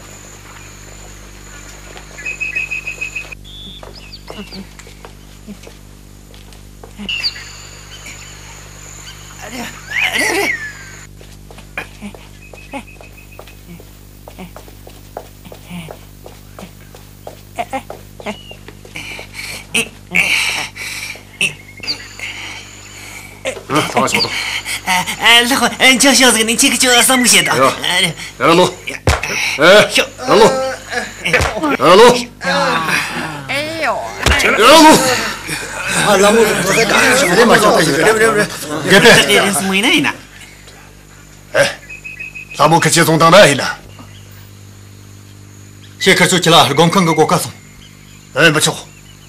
ཐང་ཤོག་ཐོང་། ལགས། ཁྱོད་ཤོག་ཟིག་ནི་ཁྱེད་ཀྱི་ཅོ་བསམ་བློ་བྱེད་དང་། ཡ་ལོ། ཨེ། ཡ་ལོ། ཡ་ལོ། ཨེ་ཡོ། ཡ་ལོ། ཨ་ལ་མོ་ཟིག་ཟ་ད་རེ་མ་ཤོག་ད་ཞིག་རེ་རེ་རེ། དགེ་སྤུན། དེ་རིང་སུ་མོ་ཡིན་ན་ཡིན་ན། ཨེ། ལ་མོ་ཁི་ཆེ་ཚོང་དང་ན་ཡིན་ན། ཁྱེད་ཁིར་ཆོ་ཁྱི་ལ་སྒོམ་ཁང་གི་སྒོ་ཁ་སོང་། ཨེ་མི་ཆོག་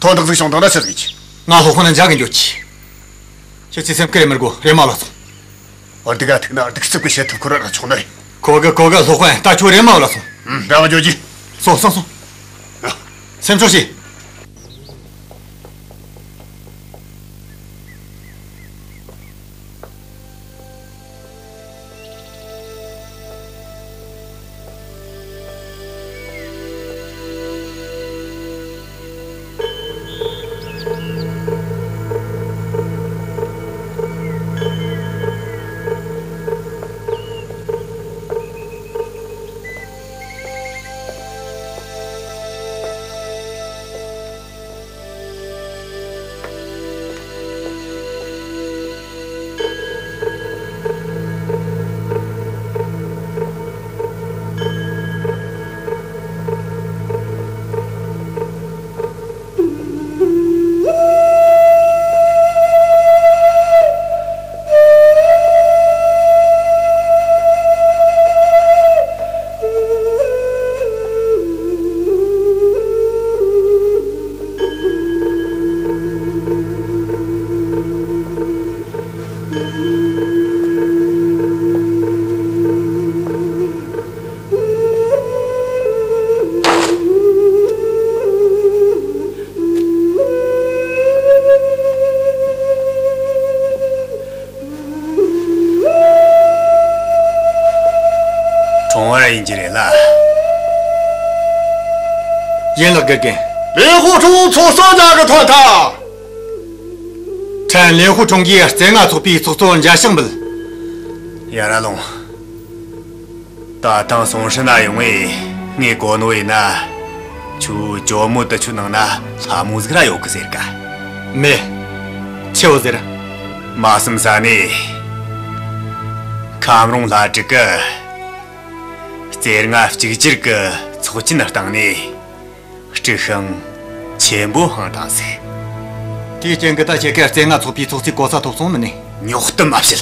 ཐོ་འདག་ཟིག་བྱུང་དང་ན་ཕྱིར་གི་ཆི། ང་སློབ་དཔོན་ན་འཇག་གི་འགྱོ་ཆི། ཁྱོད་ཚོས་སེམས་ཁུར་རེ་མི་དགོ་རེ་མ་ལ་སོང་། འོ་འདི་ག་ཐུག་ན་འདུག་རྩུབ་གི་བྱེད་ཐུབ་ཁོ་ར་ར་ཆོག་ནི་རེད། ཁོ་གི་ཁོ་གི་སློབ་དཔོན་ད་ཁྱོད་རེ་མ་ལ་སོང་། ཨུམ་ར་བ་འགྱོ་རྒྱུ། སོང་སོང་སོང་། སེམས་ཆུང་བྱོས། གྲོང་བར་ཡིན་གྱི་རེད་ལ། ཡན་ལག་དགེ་རྒན། ལེན་ཧུ་ཁྲུང་ཚོགས་གཙོ་ཉག་གི་ཐོན་ཐལ། ཕྲན་ལེན་ཧུ་ཁྲུང་གིས་རྩེ་ལྔ་ཚོགས་པའི་ཚོགས་གཙོ་མཇལ་ཕྱག་འབུལ། ཡར་ལོངས། ད་ཐེངས་སུང་ཧྲི་ན་ཡོང་ངས་ངས་གོ་ནོ་ཡིན་ན། ཁྱོའི་ཇོ་མོ་དུ་ཆུ་ནང་ན་ལྷ་མོ་ཟིག་ར་ཡོད་གི་ཟེར་ག་མེད། ཆེའོ་ཟེར། མ་བསམ་ས་ནས། ཁམ་རོང་ལྷ་དྲུག་གི་རྩེ་ལྔ་གཅིག་གྱུར་གི་ཚོགས་ཆེན་སྟེང་ནས་དཀྲུག་ཤིང་ཆེན་པོ་བསླངས་བཏང་ཟིག་དེའི་རྐྱེན་གྱིས་ད་ཁྱེད་ཀ་རྩེ་ལྔ་ཚོགས་པའི་ཚོགས་གཙོའི་གོ་ས་ཐོབ་སོང་མིན་ནི། ཉོག་གཏམ་མ་བཤད།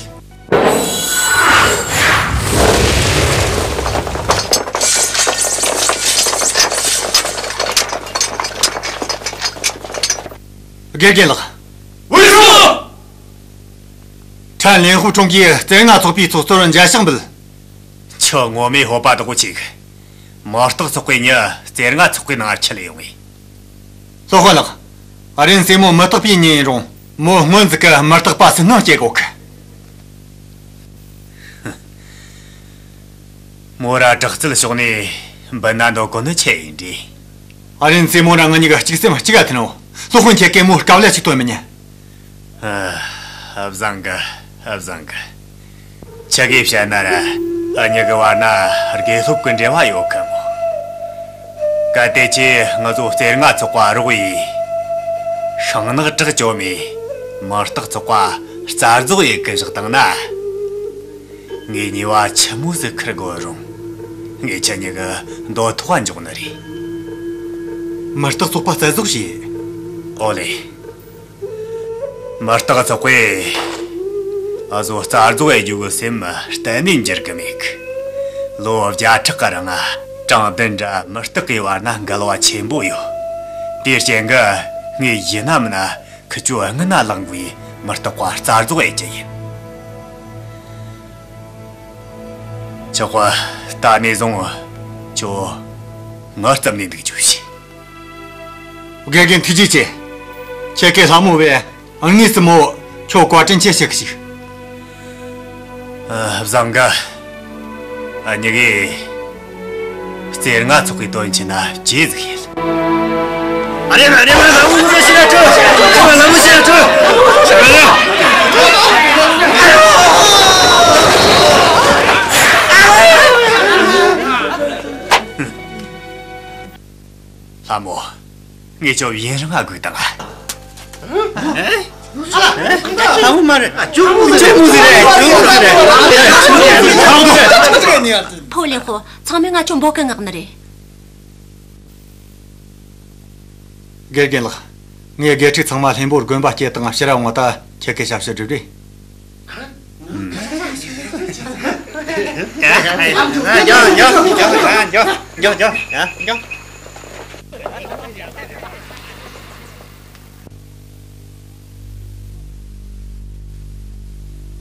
དགེ་རྒན་ལགས། འོས་སོ། ཕྲན་ ལན་ཧུ་ཁྲུང་གིས་རྩེ་ལྔ་ཚོགས་པའི་ཚོགས་གཙོར་མཇལ་ཕྱག་འབུལ། ཁྱོད་ངོ་མའི་སྤོབས་པ་དག་པོ་ཅིག་མུ་སྟེགས་ཚོགས་པའི་མྱི་རྩེ་ལྔ་ཚོགས་པའི་ནང་ཁྲིད་ལས་ཡོང་ངས། སློབ་དཔོན་ལགས། ཨ་རིན་སྲས་མོ་མུ་སྟེགས་པའི་མྱི་ཡིན་རུང་མོ་སྔོན་ཟིག་གི་མུ་སྟེགས་པ་སུན་སྣང་སྐྱེ་གོ་གི། མོ་ར་དྲག་རྩལ་ཕྱོགས་ནས་འབུད་ན་འདོད་གོ་ནི་ཆེ་ཡིན་འདྲ། ཨ་རིན་སྲས་མོ་ར་ང་གཉིས་ཀ་གཅིག་སེམས་གཅིག་ཨ་ཐུན་ནོ། སློབ་དཔོན་ཁྱེད་ཀས་མོ་དཀའ་ལས་ཅིག་སྟོན་མི་ཉན། ཨ། བཟང་གི། བཟང་གི། ཆི་གིས་བཤད་ན་ར། འུ་གཉིས་ཀྱི་བར་ན་དགེ་སློབ་ཀྱི་འབྲེལ་བ་ཡོད་གི་མོ། གལ་ཏེ་ཁྱེད་ང་ཚོ་རྩེ་ལྔ་ཚོགས་པ་རོགས་ཡས། ཤིང་ནག་དྲག་བཅོམ་མས། མུ་སྟེགས་ཚོགས་པ་རྩ་རྫོགས་ཡེད་གི་བཞག་བཏང་ན། ངའི་ཉེས་པ་ཆི་མོ་ཟིག་ཁུར་དགོས་རུང་། ངས་ཁྱེད་གཉིས་ཀྱི་འདོད་ཐོག་འཇོག་ནི་རེད། མུ་སྟེགས་ཚོགས་པ་རྩ་རྫོགས་བྱས། ཨོ་ལེ། མུ་སྟེགས་ཚོགས་པས་འུ་ཚོ་རྩ་རྫོགས་ཡེད་རྒྱུ་གི་སེམས་གཏན་ནས་འགྱུར་གི་མེད་གི། ལོ་བརྒྱ་ཕྲག་གི་རིང་དྲང་བདེན་ར་མུ་སྟེགས་ཀྱི་བར་ན་འགལ་བ་ཆེན་པོ་ཡོད། དེའི་རྐྱེན་གྱིས་ངས་ཡིན་ན་མིན་ན་ཁི་ཆོའི་སྔུན་ན་ལངས་པའི་མུ་སྟེགས་པ་རྩ་རྫོགས་ཡེད་རྒྱུ་ཡིན། ཆོག་གི། ད་ནས་བཟུང་ཁྱོད་ངའི་རྩིབ་ནས་འདུག་རྒྱུ་བྱོས། དགེ་རྒན་ཐུགས་རྗེ་ཆེ། ཁྱེད་ཀྱིས་ལྷ་མོ་བས་དངོས་སུ་མོ་ཁྱོད་བཀའ་དྲིན་ཆེ་ཞུ་གི་ཞུ། ཨ། བཟང་གི། འུ་གཉིས་ཀས་རྩེ་ལྔ་ཚོགས་པའི་དོན་ཆེན་ན་ཅི་ཟིག་ཡིན། ཨ་རེ་མ་རེ་མ། ལྷ་མོ་ངོ་མ་ཤི་ར་ཁྲོ། ལྷ་མོ་ཤི་ར་ཁྲོ། ལྷ་མོ། ངས་ཁྱོད་ཡུན་རིང་ང་སྒུག་བཏང་ང་། ལྷ་མོ་མ་རེད། ཇོ་མོ་ཟིག་རེད། ཇོ་མོ་ཟིག་རེད། ཕོ་ལེན་ཧོ། ཚང་མས་ང་ཁྱོད་འབོད་གི་མངགས་ནི་རེད། དགེ་རྒན་ལགས། ངས་དགེ་ཕྲུག་ཚང་མ་ལྷུན་པོར་དགོན་པ་སྐྱེལ་བཏང་ཕྱིར་འོང་བ་ད་ཁྱེད་ཀྱི་ཞབས་ཞུ་སྒྲུབ་རེས།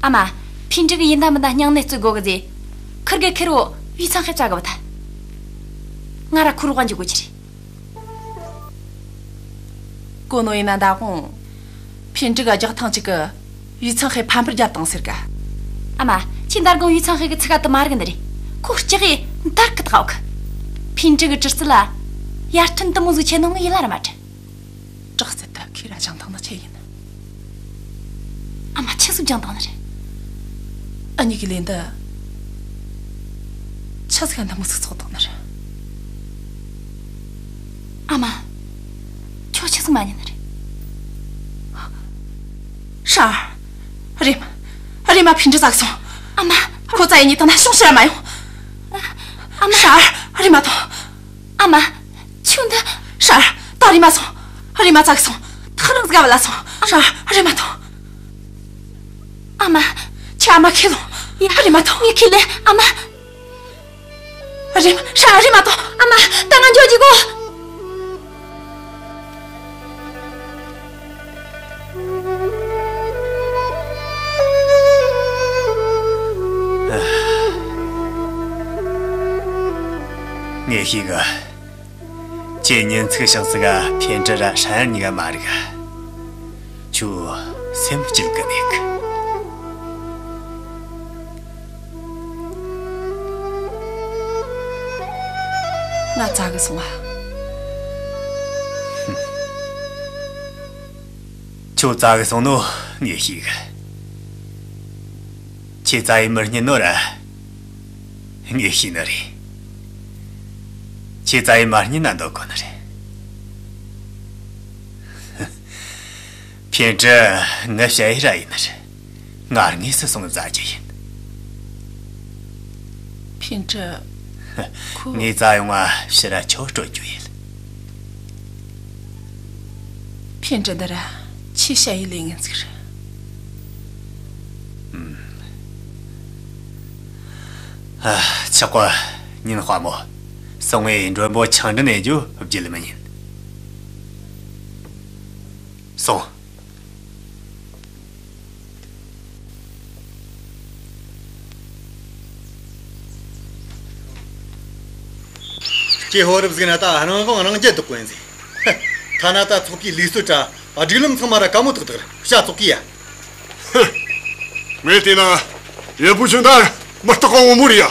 ཨ་མ། ཕིན་ཀྲི་གིས་ཡིན་ད་མིན་ད་སྙིང་ནད་རྩོད་དགོས་གི་ཟེ། ཁིར་གི་ཁེར་བོ་ཡུས་ཚང་ཁེ་བཙལ་གི་བ་ད། ང་ར་ཁོ་རོགས་འཇུག་དགོས་ཀྱི་རེད། གོ་ནོ་ཡིན་ན་མདང་དགོང་། ཕིན་ཀྲི་གིས་རྒྱག་ཐང་ཅིག་གི་ཡུས་ཚང་ཁེ་ཕམ་པར་རྒྱབ་བཏང་ཟེར་ག་ཨ་མ། ཁྱེད་མདང་དགོང་ཡུས་ཚང་ཁེ་གི་ཚིག་ག་དུ་མ་རིག་ནི་རེད། ཁོ་ལྕགས་ཡི་འདར་གི་ད་ཨོ་ཁི། ཕིན་ཀྲི་གི་གྲི་རྩལ་ལ་ཡར་ཐོན་དུ་མོ་ཟིག་ཆེ་ནོ་ངི་ཡིད་ལ་ར་མ་དྲན། དྲག་རྩལ་ད་ཁི་ར་སྦྱང་ཐང་ན་ཆེ་ཡིན། ཨ་མ་ཆི་ཟིག་སྦྱང་བཏང་ནི་རེད། ཨ་མྱེས་ཀྱི་ལས་འདི། ཆི་ཟིག་ཨ་འདི་མོ་ཟིག་ཚོགས་བཏང་ནི་རེད། ཨ་མ། ཁྱོད་ཆི་ཟིག་མ་ཉན་ནི་རེད། ཧྲ། རེམ། རེམ་མ་ཕིན་ཀྲི་བཙལ་གི་སོང་། ཨ་མ། ཁོ་བཙལ་ཡེ་ཉེ་དང་ན་ཤོང་ཕྱིར་མ་ཡོང་། ཨ་མ། ཧྲ། རེམ་མ་དང་། ཨ་མ། ཁྱོད་འདི། ཧྲ། ད་རེམ་མ་སོང་། རེམ་མ་བཙལ་གི་སོང་། ཐག་རིང་ཟིག་བ་ལ་སོང་། ཧྲ། རེམ་མ་དང་། ཨ་མ། ཁྱེད་ཨ་མ་ཁས་ལོང་། ཡ། རེམ་མ་དང་། ངས་ཁས་ལེན། ཨ་མ། རེམ། ཧྲ། རེམ་མ་དང་། ཨ་མ། ད་ང་འགྱོ་རྒྱུ་གོ། ངས་ཤེས་གི། ཁྱེད་ཉིན་ཚིག་ཞག་ཚིག་ག་ཕིན་ཀྲི་ར་ཧྲན་གཉིས་ཀ་མ་རིག་ག་ཁྱོད་སེམས་སྐྱིད་གི་མེད་གི། ང་བཙལ་གི་སོང་ང་། ཁྱོད་བཙལ་གི་སོང་ནོ་ངས་ཤེས་གི། ཁྱེད་བཙལ་ཡེ་མི་རྙེད་ནོ་ར་ངས་ཤེས་ནི་རེད། ཁྱེད་བཙལ་ཡེ་མ་རྙེད་ན་འདོད་གོ་ནི་རེད། ཕིན་ཀྲི་ངའི་ཞ་ཡི་ར་ཡིན་ནི་རེད། ང་དངོས་སུ་སོང་བཙལ་རྒྱུ་ཡིན། ཕིན་ཀྲི། ཁོ། ངས་བཙལ་ཡོང་ང་ཕྱིར་ར་ཁྱོད་སྤྲོད་རྒྱུ་ཡིན། ཕིན་ཀྲི་འདི་ར་ཁྱེད་ཞ་ཡི་ལས་ངན་ཟིག་རེད། ཨ། ཆོག་གི། ཉིན་དཔའ་མོ། སོང་ངས་མགྲོན་པོ་ཆང་འདྲེན་ཡེ་རྒྱུ་བརྗེད་མི་ཉན། སོང་། ཁྱེད་ཧོ་རབ་ཟིག་ན་ད་རང་དབང་རང་རྒྱལ་འདུག་གོ་ཡིན་ཟིག་ཐ་ན་ད་ཚོགས་ཀྱི་ལུགས་སྲོལ་དྲ་སྒྲིག་ལམ་ཚང་མ་ར་དཀའ་མོ་ཐག་ཐག་ར་བྱ་ཚོགས་ཀྱི་ཡ། ངས་བལྟས་ན་ཡེ་པུ་ཆུན་ད་མི་རྟག་པ་བོ་མོ་རེད་ཡ།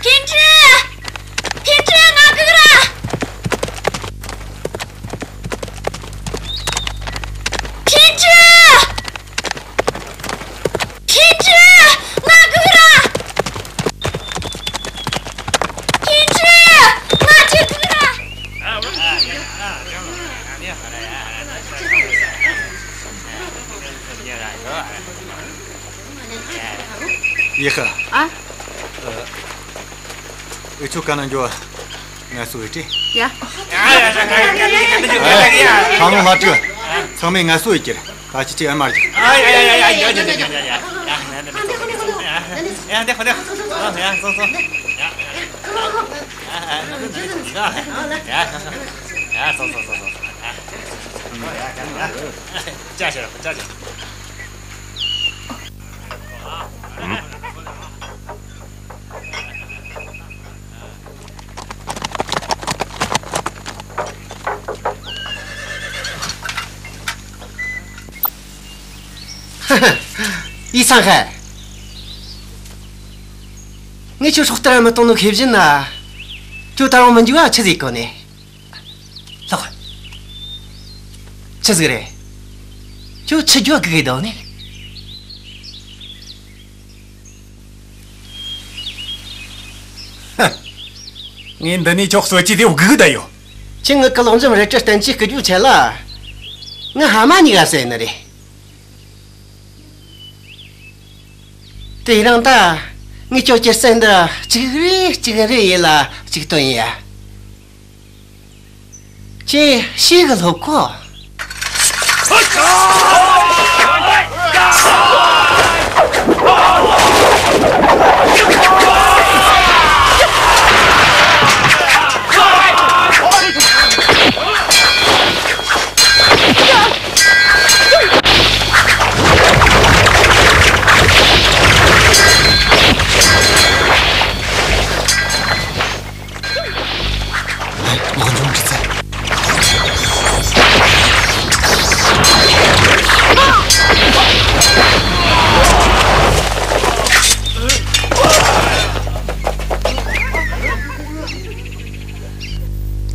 ཐེན་ཀྲེན། ཐེན་ཀྲེན། ང་སྒུག་ར། ཐེན་ཀྲེན། ཐེན་ཀྲེན། ང་སྒུག་ར། ཐེན་ཀྲེན། ང་ཁྱེད་སྒུག་ར། ཡེ་ཧ། ཨ། འུ་ཆོ་ག་ན་འགྱོ། ངལ་གསོ་ཡེ་ཀྱི། ཡ། ཨ། ཁང་ལོ་ལྷ་ཁྲི། ཚང་མས་ངལ་གསོ་ཡེ་ཀྱི། ད་ཅི་ཅི་ཨེ་མར་གྱི། ཨ། ཡ་ཡ་ཡ་ཡ། ཡ་ཡ་ཡ། ཡ་ཡ་ཡ། ཡ་ཡ་ཡ། ཡ་སོང་སོང་སོང་། ཡ་ཡ་ཡ། སོང་སོང་སོང་སོང་། ཡ་ཡ་ཡ། ཅག་བྱེད་རོགས། ཅག་བྱེད། ཡི་སང་ཧེ། ངས་ཁྱོད་སྲོག་ལྟར་མི་གཏོང་ནོ་ཤེས་བཞིན་ན། ཁྱོད་ད་རུང་མི་འཇུག་ཨ། ཆི་ཟིག་གོ་ནས། ལགས། ཆི་ཟིག་རེད། ཁྱོད་ཆི་རྒྱུ་སྒུག་གི་འདུག་ནས། ཧ། ངས་འདི་ནས་ཁྱོད་གསོད་ཀྱི་དེ་སྒུག་གི་ད་ཡོད། ཁྱེད་ངི་ཀི་ལོག་འཇམ་རལ་གྲི་བསྟན་གྱི་སྐུ་རྒྱུ་ཆེ་ལ། ངི་ཧ་མ་ཉིག་ག་ཟེར་ནི་རེད། དེ་རིང་ད་ངས་ཁྱོད་ཀྱི་སེམས་འདི་གཅིག་རེ་གཅིག་རེ་ཡིད་ལ་གཅིག་བཏོན་ཡ། ཁྱེད་ཤེས་གི་ལྷོད་གོ།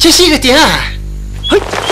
ཁྱེད་ཤེས་གི་དེ་ཨ། ཧུད།